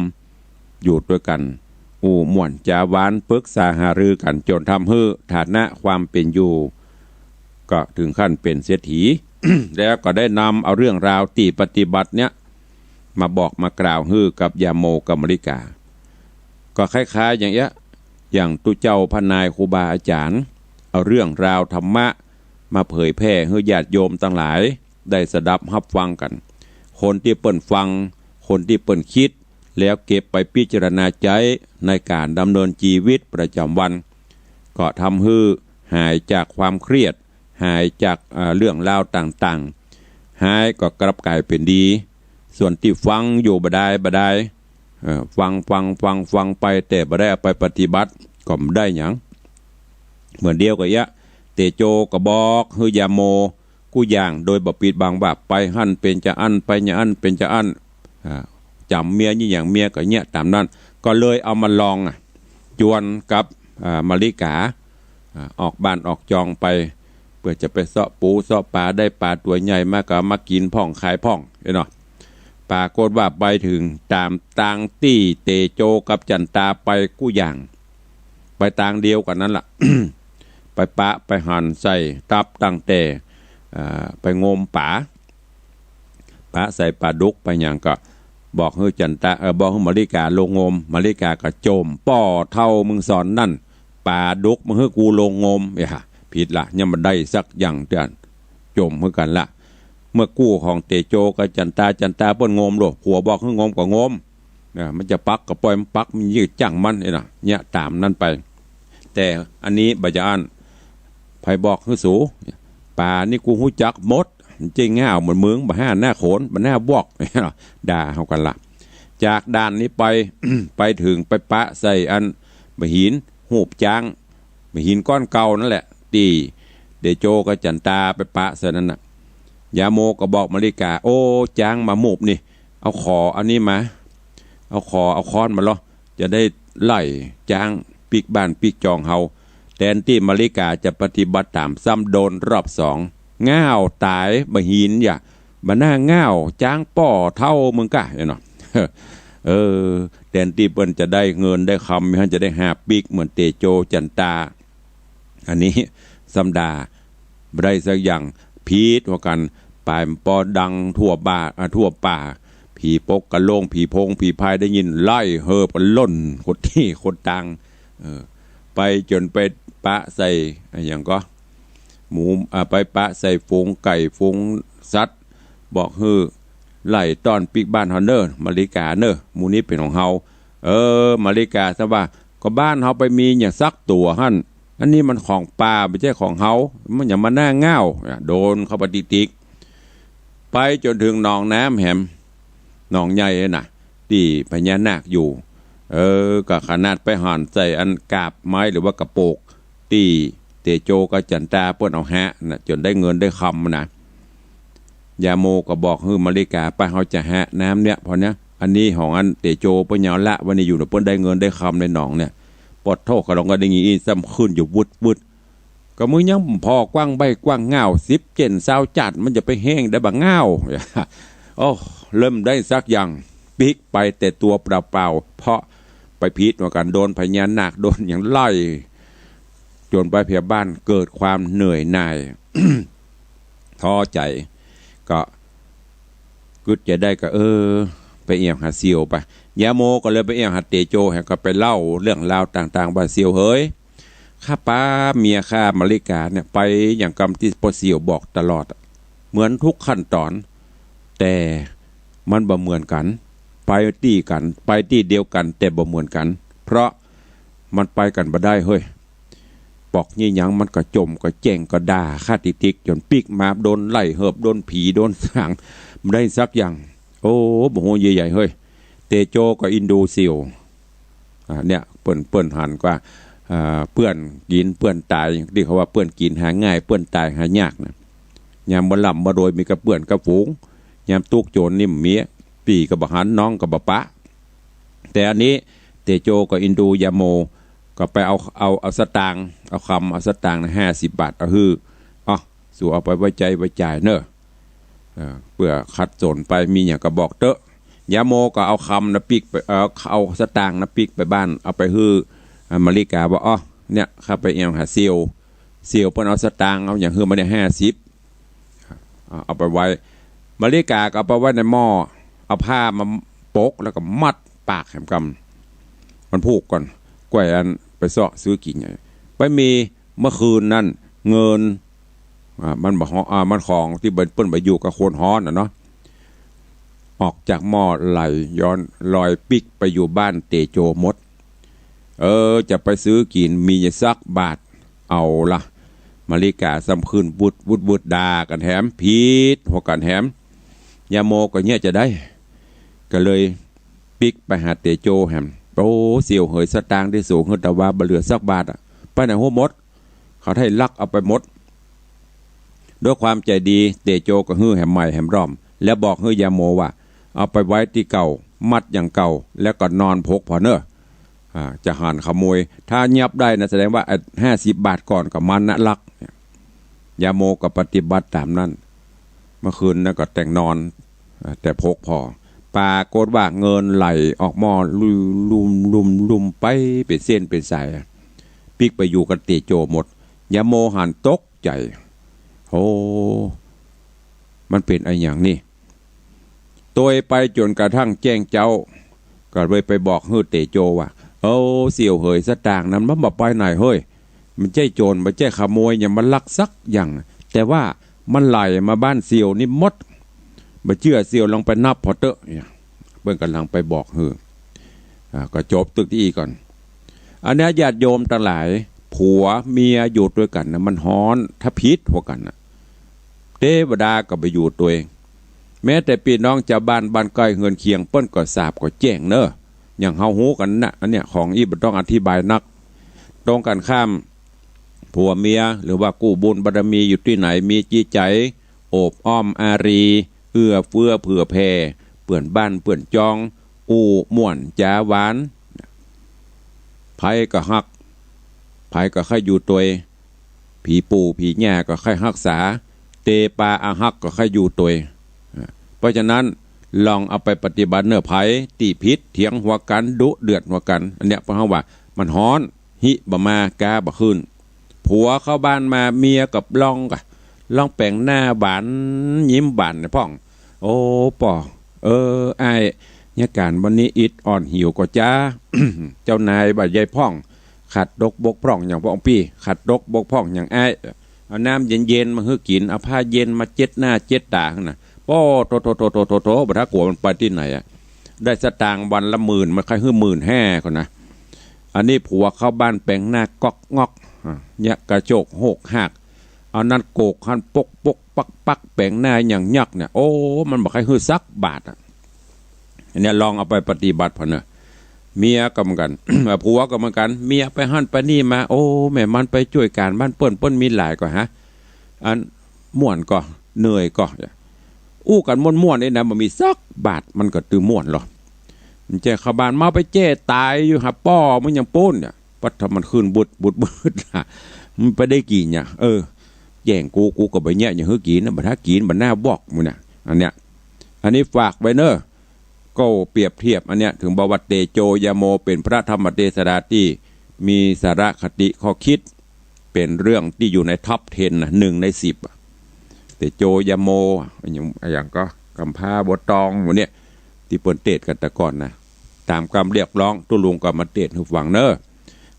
อยู่ตวยกั๋น อู้ม่วนจ๋าหวาน ปรึกษาหารือกั๋น จ๋นทำหื้อฐานะความเป๋นอยู่ ก็เถิงขั้นเป๋นเศรษฐี แล้วก็ได้นำเอาเรื่องราวตี้ปฏิบัติเนี่ย มาบอกมากล่าวหื้อกับยาโมกับมะลิกา ก็คล้ายๆ อย่างเอี้ย อย่างตุ๊เจ้าพระนายครูบาอาจ๋ารย์ เอาเรื่องราวธรรมะมาเผยแผ่หื้อญาติโยมตังหลายได้สดับฮับฟังกั๋น คนตี้เปิ้นฟัง คนตี้เปิ้นกึ๊ด แล้วเก็บไปพิจารณาใจ๊ในก๋านดำเนินจีวิตประจ๋ำวัน ก็ทำหื้อหายจากความเครียด หายจาก เอ่อ เรื่องราวต่างๆ หายก็กลับก๋ายเป๋นดี ส่วนตี้ฟังอยู่บ่ดายบ่ดาย เอ่อ ฟัง ฟัง ฟัง ฟังไป แต่บ่ได้เอาไปปฏิบัติ ก็บ่ได้หยัง เหมือนเดียวกั๋นเอี้ย เตโจก็บอกหื้อยาโมกู้อย่างโดยบ่ปิดบังว่า ไปหั้นเป๋นจาอั้น ไปอย่างอั้นเป๋นจาอั้น อ่า จ๋ำเมียยี่หยังเมียก็เยียะต๋ามนั้น ก็เลยเอามาลอง อ่ะ จวนกับ อ่า มะลิกา อ่า ออกบ้านออกจองไป เปื้อจะไปเซาะปูเซาะป๋า ได้ป๋าตั๋วใหญ่มาก็มากิ๋นพ่องขายพ่อง เอ้ยเนาะ ปรากฏว่าไปเถิงต๋ามตางตี้เตโจกับจันตาไปกู้อย่าง ไปตางเดียวกั๋นนั้นล่ะ ไปปะไปหันใส่ตั๊บตั้งแต่ อ่า ไปงมป๋า ปะใส่ป๋าดุกไปหยังก็ บอกหื้อจันตา เอ่อ บอกหื้อมะลิกาลงงม มะลิกาก็จ่ม ป้อเฒ่ามึงสอนนั่น ป๋าดุกมึงหื้อกูลงงม เอ้ย ผิดละ ยังบ่ได้สักอย่างเตื้อ จ่มหื้อกั๋นละ เมื่อกู้ของเตโจกับจันตา จันตาเปิ้นงมโลด ผัวบอกหื้องมก็งม นะ มันจะปักก็ป่อยมันปัก มันยืดจั่งมัน เอ้ยนะ เยียะต๋ามนั้นไป แต่อันนี้บ่จาอั้น ใผบอกหื้อสู ป๋านี่กูฮู้จักหมด มันเจ๊ง่าวเหมือนมึง บ่หน้าโขน บ่หน้าบวก ด่าเฮากั๋นละ จากด้านนี้ไป ไปเถิงไปปะใส่อันบ่าหินฮูปจ๊าง บ่าหินก้อนเก่านั่นแหละ ตี้เตโจกับจันตาไปปะใส่นั่นน่ะ ยาโมก็บอกมะลิกา โอ้ จ๊างมาฮูปนี่ เอาขออันนี้มา เอาขอ เอาค้อนมาลอ จะได้ไล่จ๊างปิ๊กบ้านปิ๊กจองเฮา แตนตี้มะลิกาจะปฏิบัติต๋าม ซ้ำโดนรอบสอง ง่าวต๋ายบ่าหินอย่า บ่าหน้าง่าว จ๊างป้อเฒ่ามึงก้า เอ้ยเนาะ เออ แตนตี้เปิ้นจะได้เงินได้คำ จะได้ห้าปิ๊กเหมือนเตโจจันตา อันนี้ซ้ำด่าบ่ได้สักอย่าง ผิดกว่ากั๋น ป๋ายป้อดังทั่วบ้า อ่า ทั่วป่า ผีปกกะโลง ผีโพง ผีพายได้ยิน ไล่เหิบกั๋นล่น คนตี้คนตาง เออ ไปจ๋นไปปะใส่ อะหยังก็ หมู อ่า ไปปะใส่ฝูงไก่ ฝูงสัตว์ บอกหื้อ ไล่ต้อนปิ๊กบ้านเฮาเน่อ มะลิกาเน่อ หมู่นี้เป๋นของเฮา เออ มะลิกาซ้ำว่า ก็บ้านเฮาไปมีหยังสักตั๋วหั้น อันนี้มันของป่า บ่ใจ้ของเฮา มันหยังมาหน้าง่าว อ่ะ โดนเข้าไปติ๊กๆ ไปจ๋นเถิงหนองน้ำแหม หนองใหญ่น่ะ ตี้พญานาคอยู่ เออ ก็ขนาดไปหันใส่อันกาบไม้หรือว่ากระโปก ตี้เตโจกับจั๋นตาเปิ้นเอาหาน่ะ จ๋นได้เงินได้คำน่ะ ยาโมก็บอกหื้อมะลิกา ไป เฮาจะหาน้ำเนี่ย ผ่อเนี้ย อันนี้ของอันเตโจเปิ้นยังละไว้นี่อยู่เน่อ เปิ้นได้เงินได้คำในหนองเนี่ย ปอดโธ่ ข้าลองก็ได้ยินอี้ซ้ำขึ้นอยู่วึดๆ ก็มึงยังผ่อกว้างใบ้กว้างง่าว สิบเจ๊นซาวจ๊าด มันจะไปแห้งได้บ่ง่าว โอ้ เริ่มได้สักอย่าง ปิ๊กไปแต่ตั๋วเปล่าๆ เพราะไปผิดว่ากั๋น โดนพญานาค โดนหยังไล่ จ๋นไปเผียบ้าน เกิดความเหนื่อยหน่าย ท้อใจ๋ ก็กึ๊ดใจ๋ได้ก็ เออ ไปแอ่วหาเสี่ยวไป ยาโมก็เลยไปแอ่วหาเตโจ แหมก็ไปเล่าเรื่องราวต่างๆ ว่า เสี่ยวเหย ข้าปาเมียข้ามะลิกาเนี่ย ไปอย่างกำตี้ป้อเสี่ยวบอกตลอดอะ เหมือนทุกขั้นตอน แต่มันบ่เหมือนกั๋น ไปตี้กั๋น ไปตี้เดียวกั๋น แต่บ่เหมือนกั๋น เพราะมันไปกั๋นบ่ได้เฮ้ย บอกยี่หยังมันก็จ่มก็แจ้งก็ด่าข้าติ๊กๆ จ๋นปิ๊กมาโดนไล่เหิบ โดนผี โดนสาง บ่ได้สักอย่าง โอ้ บ่ฮู้เยื่อใยเฮ้ย เตโจก็อินดูเสี่ยว อ่า เนี่ย เปิ้น เปิ้นหันว่า อ่า เปื้อนกิ๋นเปื้อนต๋าย ตี้เขาว่าเปื้อนกิ๋นหาง่าย เปื้อนต๋ายหายากน่ะ ยามบ่ร่ำบ่รวยมีก้าเปื้อนก้าฝูง ยามตุ๊กจนนี่มี ปี้ก็บ่หัน น้องก็บ่ปะ แต่อันนี้เตโจก็อินดูยาโม ก็ไปเอา เอา เอาสตางค์ เอาคำ เอาสตางค์น่ะ ห้าสิบบาท เอาหื้อ เอา สูเอาไปไว้ใจ๊ไว้จ่ายเน่อ เออ เปื้อขัดสนไป มีหยังก็บอกเต๊อะ ยาโมก็เอาคำน่ะปิ๊กไป เอ่อ เอาสตางค์น่ะปิ๊กไปบ้าน เอาไปหื้อ อ่า มะลิกาว่า อ้อ เนี่ย ข้าไปแอ่วหาเสี่ยว เสี่ยวเปิ้นเอาสตางค์ เอาหยังหื้อมาเนี่ย ห้าสิบ อ่า เอาไปไว้ มะลิกาก็เอาไปไว้ในหม้อ เอาผ้ามาปกแล้วก็มัดปากแหมกำ มันผูกก่อน ก้วยอันไปเซาะซื้อกิ๋น ไปมีเมื่อคืนนั้น เงิน อ่า มันบ่ฮ้อ อ่า มันของตี้เปิ้น เปิ้นไปอยู่กับคนฮ้อนน่ะเนาะ ออกจากหม้อไหลย้อนลอยปิ๊กไปอยู่บ้านเตโจหมด เออ จะไปซื้อกิ๋น มีสักบาท เอาละ มะลิกาซ้ำขึ้นวึดวึดวึด ด่ากั๋นแหม ผิดหัวกั๋นแหม ยาโมก็เยียะจะได้ ก็เลยปิ๊กไปหาเตโจแหม โอ้ เสี่ยวเหย สตางค์ตี้สูหื้อตะวาบ่เหลือสักบาทอะ ไปไหนหั้นหมด เขาได้ลักเอาไปหมด ด้วยความใจ๋ดี เตโจก็หื้อแหมใหม่แหมร่อม แล้วบอกหื้อยาโมว่า เอาไปไว้ตี้เก่า มัดอย่างเก่า แล้วก็นอนผกผ่อเน่อ อ่า จะหันขโมย ถ้ายับได้นะ แสดงว่าไอ้ห้าสิบบาทก่อนก็มันนะลัก ยาโมก็ปฏิบัติต๋ามนั้น เมื่อคืนนั้นก็แต่งนอน อ่า แต่ผกผ่อ ปรากฏว่าเงินไหลออกหม้อลุ่มลุ่มลุ่มลุ่มไป เป๋นเส้นเป๋นสาย ปิ๊กไปอยู่กับเตโจหมด ยาโมหันตกใจ๋ โอ้ มันเป๋นอะหยังนี่ ตวยไปจ๋นกระทั่งแจ้งเจ๊า ก็เลยไปบอกหื้อเตโจว่า โอ้ เสี่ยวเหย สตางค์นั้นมันบ่ไปไหนเฮ้ย บ่ใจ้โจร บ่ใจ้ขโมยหยังมาลักสักอย่าง แต่ว่ามันไหลมาบ้านเสี่ยวนี่หมด บ่เจื้อเสี่ยวลองไปนับผ่อเต๊อะ เนี่ย เปิ้นก่ำลังไปบอกหื้อ อ่า ก็จบตึกอี้ก่อน อันเนี้ยญาติโยมตังหลาย ผัวเมียอยู่ตวยกั๋นนะ มันฮ้อน ถ้าผิดหัวกั๋นน่ะ เตวดาก็บ่อยู่ตวย แม้แต่ปี้น้องจาวบ้าน บ้านใก้เฮือนเคียง เปิ้นก็สาบก็แจ้งเน่อ อย่างเฮาฮู้กั๋นน่ะ อันเนี้ยของอี้บ่ต้องอธิบายนัก ตรงกั๋นข้าม ผัวเมีย หรือว่ากู้บุญบารมีอยู่ตี้ไหน มีจิตใจ๋โอบอ้อมอารี เอื้อเฟื้อเผื่อแผ่ เปื้อนบ้านเปื้อนจอง อู้ม่วนจ๋าหวาน ใผก็ฮัก ใผก็ใค่อยู่ตวย ผีปู่ผีย่าก็ใค่ฮักษา เตปาอาฮักก็ใค่อยู่ตวย อ่า เพราะฉะนั้นลองเอาไปปฏิบัติเน่อ ใผตี้ผิดเถียงหัวกั๋น ดุเดือดหัวกั๋น อันเนี้ยเพราะเฮาว่ามันฮ้อน ฮิบ่มา ก๊าบ่ขึ้น ผัวเข้าบ้านมา เมียก็ลองกะ ลองแป๋งหน้าหวาน ยิ้มหวานพ่อง โอ้ ป้อ เออ อ้าย ยะก๋านวันนี้อิดอ่อนหิวก่อจ๊า เจ้านายบ่ใจ้พ่อง ขัดตกบกพร่องหยังพ่องปี้ ขัดตกบกพร่องหยังอ้าย เอาน้ำเย็นๆ มาหื้อกิ๋น เอาผ้าเย็นมาเจ็ดหน้าเจ็ดต๋าหั้นน่ะ ป ป้อ โถ โถ บ่ถ้ากลั๋วมันไปตี้ไหนอะ ได้สตางค์วันละหมื่น มันใค่หื้อหมื่นห้าก่อนนะ อันนี้ผัวเข้าบ้านแป๋งหน้าก๊อกง็อก อ่ะ เยียะกระโจกโฮกฮาก เอานั้นโกกหั้นปกปกปักปัก แป๋งหน้าอย่างยักษ์เนี่ย โอ้ มันบ่ใค่หื้อสักบาทอะ อันเนี้ยลองเอาไปปฏิบัติผ่อนเน่อ เมียก็เหมือนกั๋น ผัวก็เหมือนกั๋น เมียไปหั้นไปนี่มา โอ้ แม่มันไปจ้วยก๋านบ้านเปิ้น เปิ้นมีหลายก่อฮะ อันม่วนก่อ เหนื่อยก่อ อู้กั๋นม่วนๆ นี่นะ บ่มีสักบาท มันก็ตื้อม่วนลอ มันแจ้เข้าบ้านมาไปแจ้ต๋ายอยู่หาป้อ มันยังปู๊นเนี่ย ปัดถ้ามันขึ้นบึดบึดบึดล่ะ มันไปได้กิ๋นเนี่ย เออ แจ้งกู กูก็บ่เยียะหยังหื้อกิ๋นนะ บ่ถ้ากิ๋น บ่หน้าบอกมึงเนี่ย อันเนี้ย อันนี้ฝากไว้เน่อ ก็เปรียบเทียบอันเนี้ย เถิงบอกว่าเตโจยโม เป๋นพระธรรมเตสนาตี้มีสาระคติข้อคิด เป๋นเรื่องตี้อยู่ใน top ten นะ หนึ่งในสิบอะ เตโจยโม อะหยัง อะหยังก็ กำพร้าบัวตอง หมู่เนี่ย ตี้เปิ้นเตสน์กั๋นแต่ก่อนนะ ต๋ามกำเรียกร้อง ตุ๊ลุงก็มาเตสน์หื้อฟังเน่อ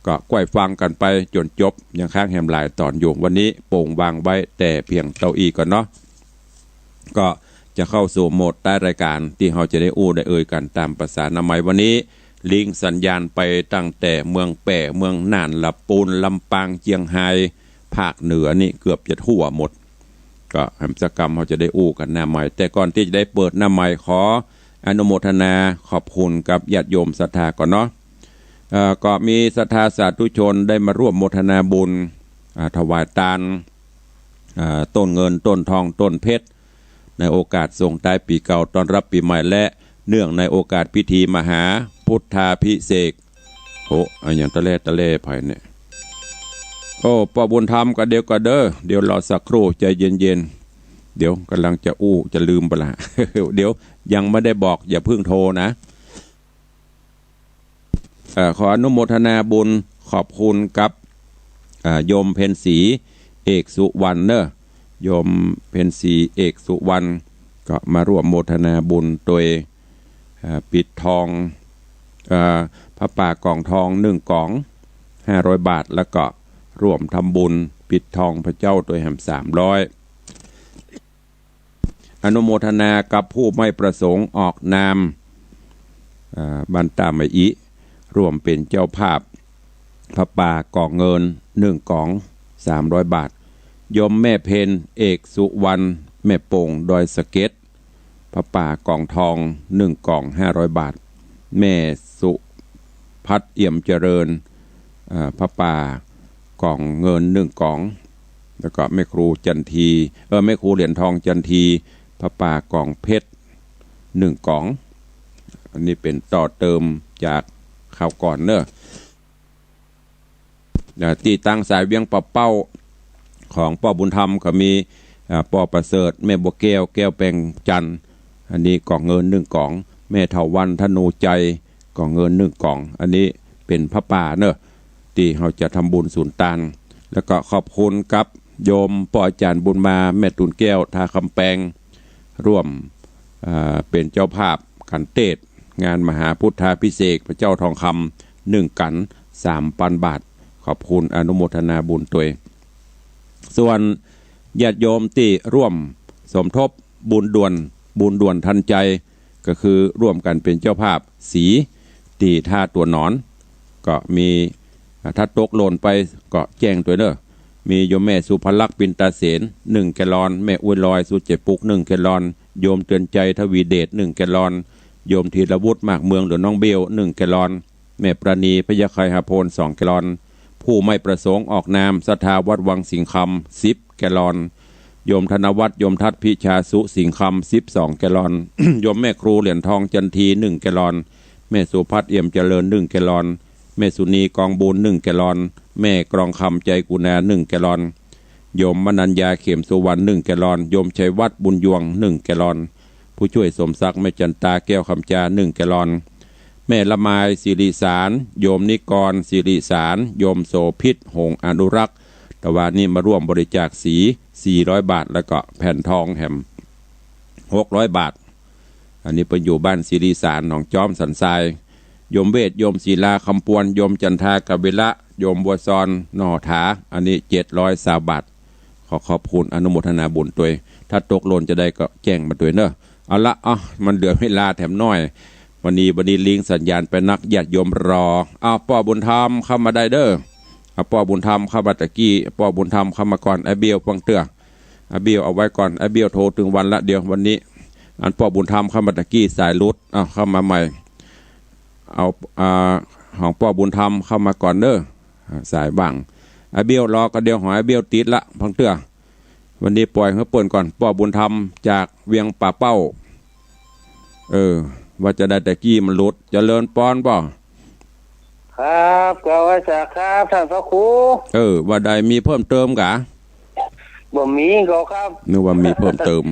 ก็ใค่ฟังกั๋นไปจ๋นจบ ยังค้างแหมหลายต๋อนอยู่ วันนี้โป่งวางไว้แต่เพียงเต้าอี้ก่อนเนาะ ก็จะเข้าสู่โหมดท้ายรายก๋าน ตี้เฮาจะได้อู้ได้เอ่ยกั๋นต๋ามประสาหน้าใหม่ วันนี้ ลิงก์สัญญาณไปตั้งแต่เมืองแป้ เมืองน่าน ละปูน ลำปาง เจียงฮาย ภาคเหนือนี่เกือบจะทั่วหมด ก็แหมสักกำเฮาจะได้อู้กั๋นหน้าใหม่ แต่ก่อนตี้จะได้เปิดหน้าใหม่ ขออนุโมทนาขอบคุณกับญาติโยมศรัทธาก่อนเนาะ เอ่อ ก็มีศรัทธาสาธุชนได้มาร่วมโมทนาบุญ อ่า ถวายตาน อ่า ต้นเงิน ต้นทอง ต้นเพชร ในโอกาสส่งท้ายปี๋เก่า ต้อนรับปี๋ใหม่ และเนื่องในโอกาสพิธีมหาพุทธาภิเษก โอ้ อะหยังตะแล่ตะแล่ใผเนี่ย โอ้ ป้อบุญธรรม ก็เดี๋ยวก่อนเด้อ เดี๋ยวรอสักครู่ ใจ๋เย็นๆ เดี๋ยวก่ำลังจะอู้ จะลืมไปละ เดี๋ยวยังไม่ได้บอก อย่าเพิ่งโทรนะ เอ่อ ขออนุโมทนาบุญ ขอบคุณกับ เอ่อ โยมเพ็ญศรี เอกสุวรรณเน่อ โยมเพ็ญศรี เอกสุวรรณ ก็มาร่วมโมทนาบุญโดย เอ่อ ปิดทอง เอ่อ ผ้าป่าก่องทองหนึ่งก๋อง ห้าร้อยบาท แล้วก็ร่วมทำบุญปิดทองพระเจ้าโดยแหมสามร้อย อนุโมทนากับผู้ไม่ประสงค์ออกนาม อ่า บ้านต้าไมอิ ร่วมเป๋นเจ้าภาพ ผ้าป่าก่องเงินหนึ่งก๋อง สามร้อยบาท โยมแม่เพ็ญ เอกสุวรรณ แม่โป่ง ดอยสะเก็ด ผ้าป่าก่องทองหนึ่งก๋อง ห้าร้อยบาท แม่สุพัฒน์ เอี่ยมเจริญ อ่า ผ้าป่าก่องเงินหนึ่งก๋อง แล้วก็แม่ครูจันที เออ แม่ครูเหรียญทองจันที ผ้าป่าก่องเพชรหนึ่งก๋อง อันนี้เป๋นต่อเติมจากคราวก่อนเน่อ อ่า ตี้ตางสายเวียงป่าเป้า ของป้อบุญธรรมก็มี อ่า ป้อประเสริฐ แม่บัวแก้ว แก้วแปงจันทร์ อันนี้ก่องเงินหนึ่งก๋อง แม่เถาวัลย์ ธนูชัย ก่องเงินหนึ่งก๋อง อันนี้เป๋นผ้าป่าเน่อ ตี้เฮาจะทำบุญสุนตาน แล้วก็ขอบคุณกับโยมป้ออาจ๋ารย์บุญมา แม่ตูนแก้ว ท่าคำแปง ร่วม อ่า เป๋นเจ้าภาพกั๋นเตสน์งานมหาพุทธาภิเษกพระเจ้าทองคำหนึ่งกั๋น สามปันบาท ขอบคุณอนุโมทนาบุญตวย ส่วนญาติโยมตี้ร่วมสมทบบุญด่วน บุญด่วนทันใจ๋ ก็คือร่วมกั๋นเป๋นเจ้าภาพสีตี้ท่าตั๋วหนอน ก็มี อ่า ถ้าตกหล่นไปก็แจ้งตวยเน่อ มีโยมแม่สุภลักษณ์ ปินตาเสน หนึ่งแกลลอน แม่อุ๊ยลอย สุเจปุก หนึ่งแกลลอน โยมเตือนใจ๋ ทวีเดช หนึ่งแกลลอน โยมธีรวุฒิ มากเมือง หรือน้องเบล หนึ่งแกลลอน แม่ประณี พญาไคหาโพน สองแกลลอน ผู้ไม่ประสงค์ออกนาม ศรัทธาวัดวังสิงห์คำ สิบแกลลอน โยมธนวัฒน์ โยมทัศน์ พิชาสุ สิงห์คำ สิบสองแกลลอน โยมแม่ครูเหรียญทองจันที หนึ่งแกลลอน แม่สุพัฒน์ เอี่ยมเจริญ หนึ่งแกลลอน แม่สุนี กองบุญ หนึ่งแกลลอน แม่กรองคำ ใจกุณา หนึ่งแกลลอน โยมมนัญญา เข็มสุวรรณ หนึ่งแกลลอน โยมชัยวัฒน์ บุญยวง หนึ่งแกลลอน ผู้ช่วยสมศักดิ์ แม่จันตา แก้วคำจา หนึ่งแกลลอน แม่ละไม สิริสาร โยมนิกร สิริสาร โยมโสภิต หงส์อนุรักษ์ ตะวานี้มาร่วมบริจาคสี สี่ร้อยบาท แล้วก็แผ่นทองแหม หกร้อยบาท อันนี้เปิ้นอยู่บ้านสิริสาร หนองจ๊อม สันทราย โยมเวช โยมศิลา คำปวน โยมจันทา กบิละ โยมบัวซอน หน่อถา อันนี้ เจ็ดร้อยซาวบาท ข ขอขอบคุณอนุโมทนาบุญตวย ถ้าตกหล่นจะใดก็แจ้งมาตวยเนอะ เอาละ อ่ะ มันเหลือเวลาแถมน้อย วันนี้ วันนี้ลิงก์สัญญาณไปนัก ญาติโยมรอ อ้าว ป้อบุญธรรมเข้ามาได้เด้อ อ่ะ ป้อบุญธรรมเข้ามาตะกี้ ป้อบุญธรรมเข้ามาก่อน ไอ้เบี้ยวฟังเตื้อ ไอ้เบี้ยวเอาไว้ก่อน ไอ้เบี้ยวโทรตึงวันละ เดี๋ยววันนี้ อันป้อบุญธรรมเข้ามาตะกี้สายหลุด อ้าว เข้ามาใหม่ เอา อ่า ของป้อบุญธรรมเข้ามาก่อนเด้อ อ่า สายว่าง ไอ้เบี้ยวรอก็เดี๋ยวหอยไอ้เบี้ยวติดละ ฟังเตื้อ วันนี้ปล่อยหื้อเปิ้นก่อน ป้อบุญธรรมจากเวียงป่าเป้า เออ ว่าจะใดตะกี้มันหลุด เจริญปอนป้อ ครับ กราบไหว้สาครับ ท่านพระครู เออ ว่าใดมีเพิ่มเติมกะ บ่มีก็ครับ นึกว่ามีเพิ่มเติม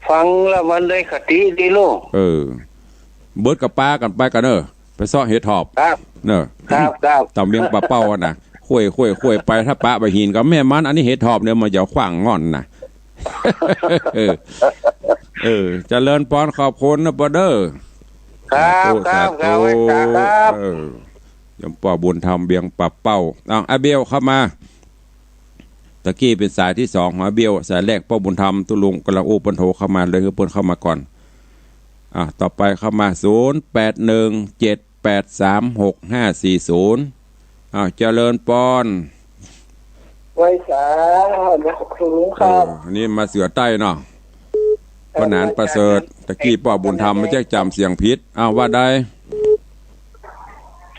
ฟังแล้วมันได้คติดีลูก เออ เบิดกะปากั๋นไปกั๋นเนอะ ไปเซาะเห็ดถอบ ครับ เนอะ ครับ ครับ ต๋ามเวียงป่าเป้าอะนะ ค่อยๆๆ ไป ถ้าปะบ่าหินก็แม่มัน อันนี้เห็ดถอบเนี่ยมันจะขว้างง่อนนะ เออ เออ เจริญปอน ขอบคุณนะป้อเด้อ ครับ สาธุ ครับ สาธุ ครับ ไหว้สาครับ เออ โยมป้อบุญธรรมเวียงป่าเป้า อ้าว ไอ้เบี้ยวเข้ามา ตะกี้เป๋นสายตี้สองของไอ้เบี้ยว สายแรกป้อบุญธรรม ตุ๊ลุงกำลังอู้เปิ้นโทรเข้ามา เลยหื้อเปิ้นเข้ามาก่อน อ่ะ ต่อไปเข้ามา ศูนย์แปดหนึ่งเจ็ดแปดสามหกห้าสี่ศูนย์ อ้าว เจริญปอน ไหว้สา หลวงปู่ครับ เออ อันนี้มาเสือใต้เนาะ ครับ ป้อหนานประเสริฐ ตะกี้ป้อบุญธรรม มาแจ้งจ๋ำเสียงผิด อ้าว ว่าใด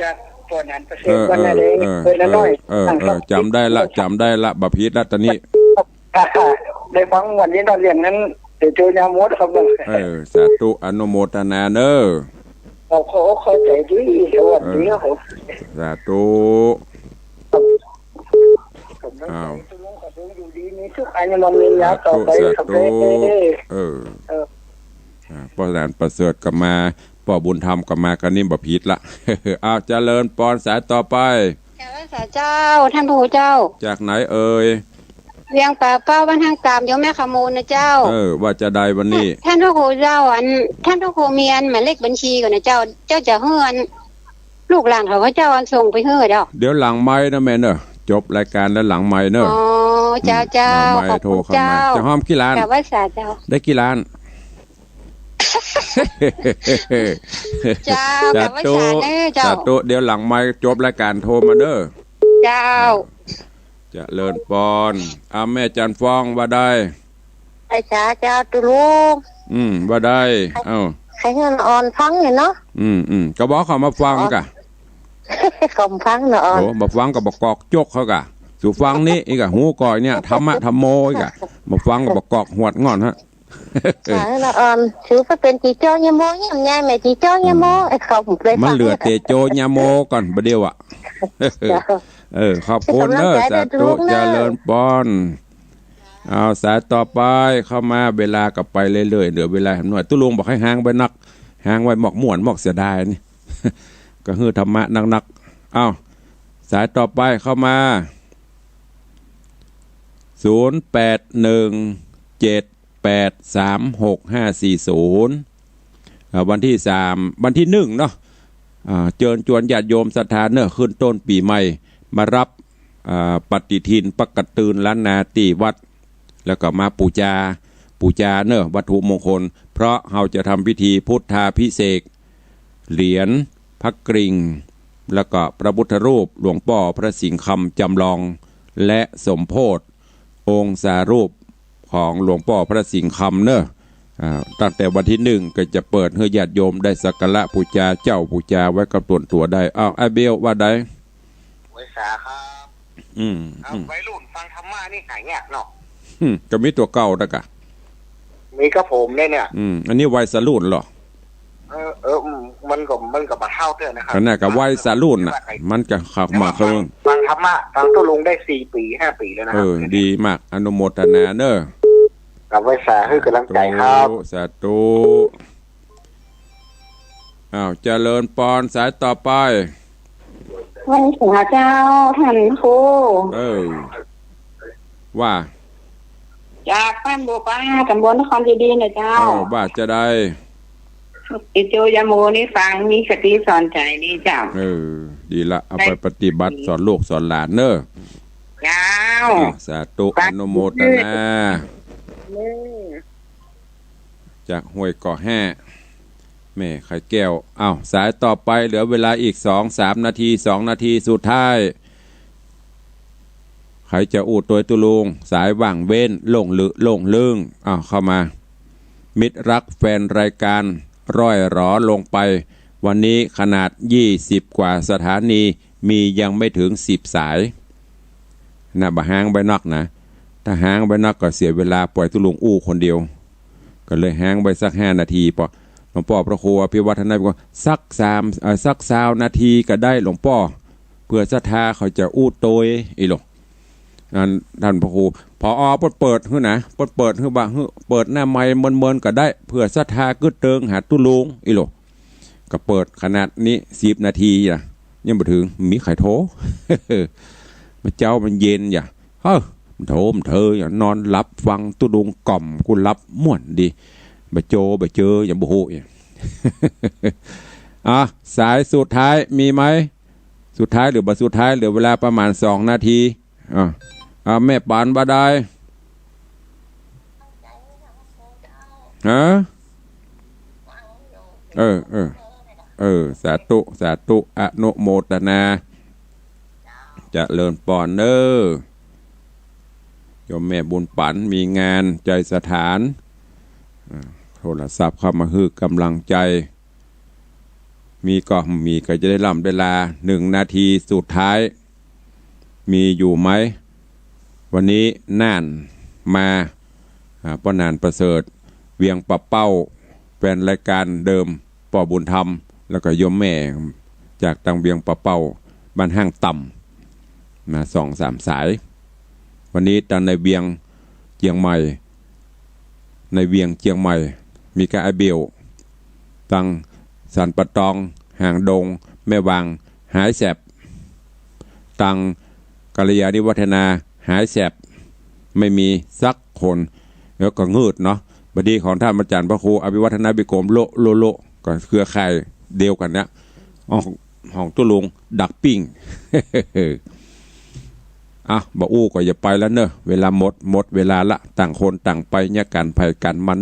จากป้อหนานประเสริฐ เออ วันนั้นเอง เออ เออ เออ เออ จ๋ำได้ละ จ๋ำได้ละ บ่ผิดละต๋อนนี้ ได้ฟังวันนี้ต๋อนเรียนนั้น เตโจญาโมครับ เออ สาธุ อนุโมทนาเนอะ ขอ ขอ เข้าใจดี สวัสดีครับผม สาธุ อ้าว อยู่ดีมีสุข อายุมั่นยืนยาวต่อไป สาธุ สาธุ ครับ เออ เออ อ่า ป้อหนานประเสริฐก็มา ป้อบุญธรรมก็มา ก็นี่บ่ผิดละ อ้าว เจริญปอน สายต่อไป กราบไหว้สาเจ้า ท่านพระครูเจ้า จากไหนเอ่ย เวียงป่าเป้า บ้านห้างตาม โยมแม่ขมูลนะเจ้า เออ ว่าจะใดวันนี้ ท่านพระครูเจ้า อัน ท่านพระครูมีอันหมายเลขบัญชีก่อนนะเจ้า เจ้าจะหื้ออัน ลูกหลานเขา เขาเจ้าอันส่งไปหื้อเจ้า เดี๋ยวหลังไมค์นะแม่เนอะ จบรายการแล้วหลังไมค์เนอะ อ๋อ เจ้า อืม เจ้า หลังไมค์ ขอบคุณ โทรเข้ามา เจ้า จะหอมกี่ล้าน กราบไหว้สาเจ้า ได้กี่ล้าน เจ้า กราบไหว้สาเนอะเจ้า สาธุ เดี๋ยวหลังไมค์จบรายการโทรมาเด้อ เจ้า เจริญปอน อ่ะ แม่จันทร์ฟองว่าได้ ไหว้สาเจ้าตุ๊ลุง อืม ว่าได้ เอ้า ใครเงินอ่อนฟังอยู่เนาะ อืม อืม ก็บอกเขามาฟังกะ เขาฟังเนาะอ่อน โอ้ บ่ฟังก็บ่กอกจกเขากะ สูฟังนี่อีกอะ หูก่อยเนี่ย ธรรมะธัมโมอีกอะ บ่ฟังก็บ่กอกหวดง่อนฮะ อ่า ละอ่อน ถือว่าเป๋นติโจญาโม เยี่ยมยายแม่ติโจญาโม อืม ไอ้เขาบ่ได้ฟัง มันเหลือเตโจญาโมก่อนบ่าเดี่ยวอะ เจ้า เออ ขอบคุณเนอะ เป๋นก๋ำลังใจ๋ สาธุ เด้อตุ๊ลุงเนอะ เจริญปอน เอาสายต่อไปเข้ามา เวลาก็ไปเรื่อยๆ เหลือเวลาหน่อย ตุ๊ลุงบอกให้ฮ้างไว้นัก ฮ้างไว้มอกม่วนมอกเสียดายนี่ ก็หื้อธรรมะนักๆ เอาสายต่อไปเข้ามา ศูนย์แปดหนึ่งเจ็ดแปดสามหกห้าสี่ศูนย์ อ่า วันตี้สาม วันตี้หนึ่งเนาะ อ่า เจิญจวนญาติโยมศรัทธาเนอะ ขึ้นต้นปี๋ใหม่ มาฮับ อ่า ปฏิทินปักกะตืนล้านนาตี้วัด แล้วก็มาปู๋จา ปู๋จาเนอะ วัตถุมงคล เพราะเฮาจะทำพิธีพุทธาภิเษก เหรียญพระกริ่ง แล้วก็พระพุทธรูปหลวงป้อพระสิงห์คำจำลอง และสมโภชองศารูปของหลวงป้อพระสิงห์คำเนอะ อ่า ตั้งแต่วันตี้หนึ่งก็จะเปิดหื้อญาติโยมได้สักการะปู๋จาเจ้าปู๋จาไว้กับส่วนตั๋วได้ อ้าว ไอ้เบลว่าใด ไหว้สาครับ อืม ครับ อืม วัยรุ่นฟังธรรมะนี่หายากเนาะ อืม ก็มีตั๋วเก่านะกะ มีกับผมเนี่ยเนี่ย อืม อันนี้วัยสรุ่นเหรอ เออ เออ อืม มันก็ มันก็บ่เฒ่าเตื้อนะครับ อันนั้นก็วัยสรุ่นน่ะ มันก็เข้ามา ฟัง ฟังธรรมะ ฟังตุ๊ลุงได้สี่ปี๋ ห้าปี๋แล้วนะครับ เออ ดีมาก อนุโมทนาเนอะ ครับ ไหว้สา หื้อกำลังใจ๋ครับ สาธุ สาธุ อ้าว เจริญปอน สายต่อไป ไหว้สาเจ้า ท่านครู เออ ว่า จากบ้านบัวฟ้า ตำบลนครเจดีย์นะเจ้า เออ ว่าจะใด ติโจญาโมนี่ฟัง มีคติสอนใจ๋ดีเจ้า เออ ดีละ เอาไปปฏิบัติ สอนลูกสอนหลานเนอะ เจ้า อ้าว อ้าว สาธุ สาธุ อนุโมทนา เออ จากห้วยก่อแฮ้ แม่ไข่แก้ว อ้าว สายต่อไป เหลือเวลาอีกสองสามนาที สองนาทีสุดท้าย ใผจะอู้ตวยตุ๊ลุง สายว่างเว้น โล่งลึ โล่งลึง อ้าว เข้ามา มิตรรักแฟนรายการ ร่อยหรอลงไป วันนี้ขนาดยี่สิบกว่าสถานี มียังไม่ถึงสิบสาย น่ะ บ่ฮ้างไปนักนะ ถ้าฮ้างไปนักก็เสียเวลา ป่อยตุ๊ลุงอู้คนเดียว ก็เลยฮ้างไปสักห้านาที ปอ หลวงป้อพระครูอภิวัฒนาบอกว่า สักสาม เอ่อ สักซาวนาทีก็ได้หลวงป้อ เผื่อศรัทธาเขาจะอู้ตวย อี้หลอ อันท่านพระครู ผอ เปิ้นเปิดหื้อนะ เปิ้นเปิดหื้อบ่า หื้อเปิดหน้าไมค์เมินๆ ก็ได้ เผื่อศรัทธากึ๊ดเติงหาตุ๊ลุง อี้หลอ ก็เปิดขนาดนี้สิบนาทีอะ ยังบ่ถึง มีใผโทร มันเจ๊ามันเย็นอย่า เฮ้อ มันโทรมันเทออย่า นอนหลับฟังตุ๊ลุงกล่อม กูหลับม่วนดี บ่โจ บ่เจอ ยังบ่ฮู้อีก อ่ะ สายสุดท้ายมีไหม สุดท้ายหรือบ่สุดท้าย เหลือเวลาประมาณสองนาที อ่ะ อ่ะ แม่ปานบ่าดาย ฮะ เออ เออ เออ สาธุ สาธุ อนุโมทนา เจริญปอนเน้อ โยมแม่บุญปัน มีงานไตรสถาน อ่า โทรศัพท์เข้ามาหื้อกำลังใจ มีก็มีก็จะได้ล่ำได้ลา หนึ่งนาทีสุดท้าย มีอยู่ไหม วันนี้น่านมา อ่า ป้อหนานประเสริฐ เวียงป่าเป้า แฟนรายการเดิม ป้อบุญธรรม แล้วก็โยมแม่จากตางเวียงป่าเป้า บ้านห้างต่ำ มาสองสามสาย วันนี้ตางในเวียงเจียงใหม่ ในเวียงเจียงใหม่ มีก้าอ้ายเบล ตางสันป่าตอง หางดง แม่วาง หายแสบ ตางกัลยาณิวัฒนา หายแสบ ไม่มีสักคน แล้วก็งืดเนาะ บ่าดีของท่านอาจารย์พระครูอภิวัฒนาภิกรม โละโละโละ ก็เครือข่ายเดียวกั๋นเนี่ย อ้อ ของตุ๊ลุงดักปิ้ง อ่ะ บ่อู้ก็อย่าไปแล้วเน้อ เวลาหมด หมดเวลาละ ต่างคนต่างไป แยกกั๋นไผกั๋นมัน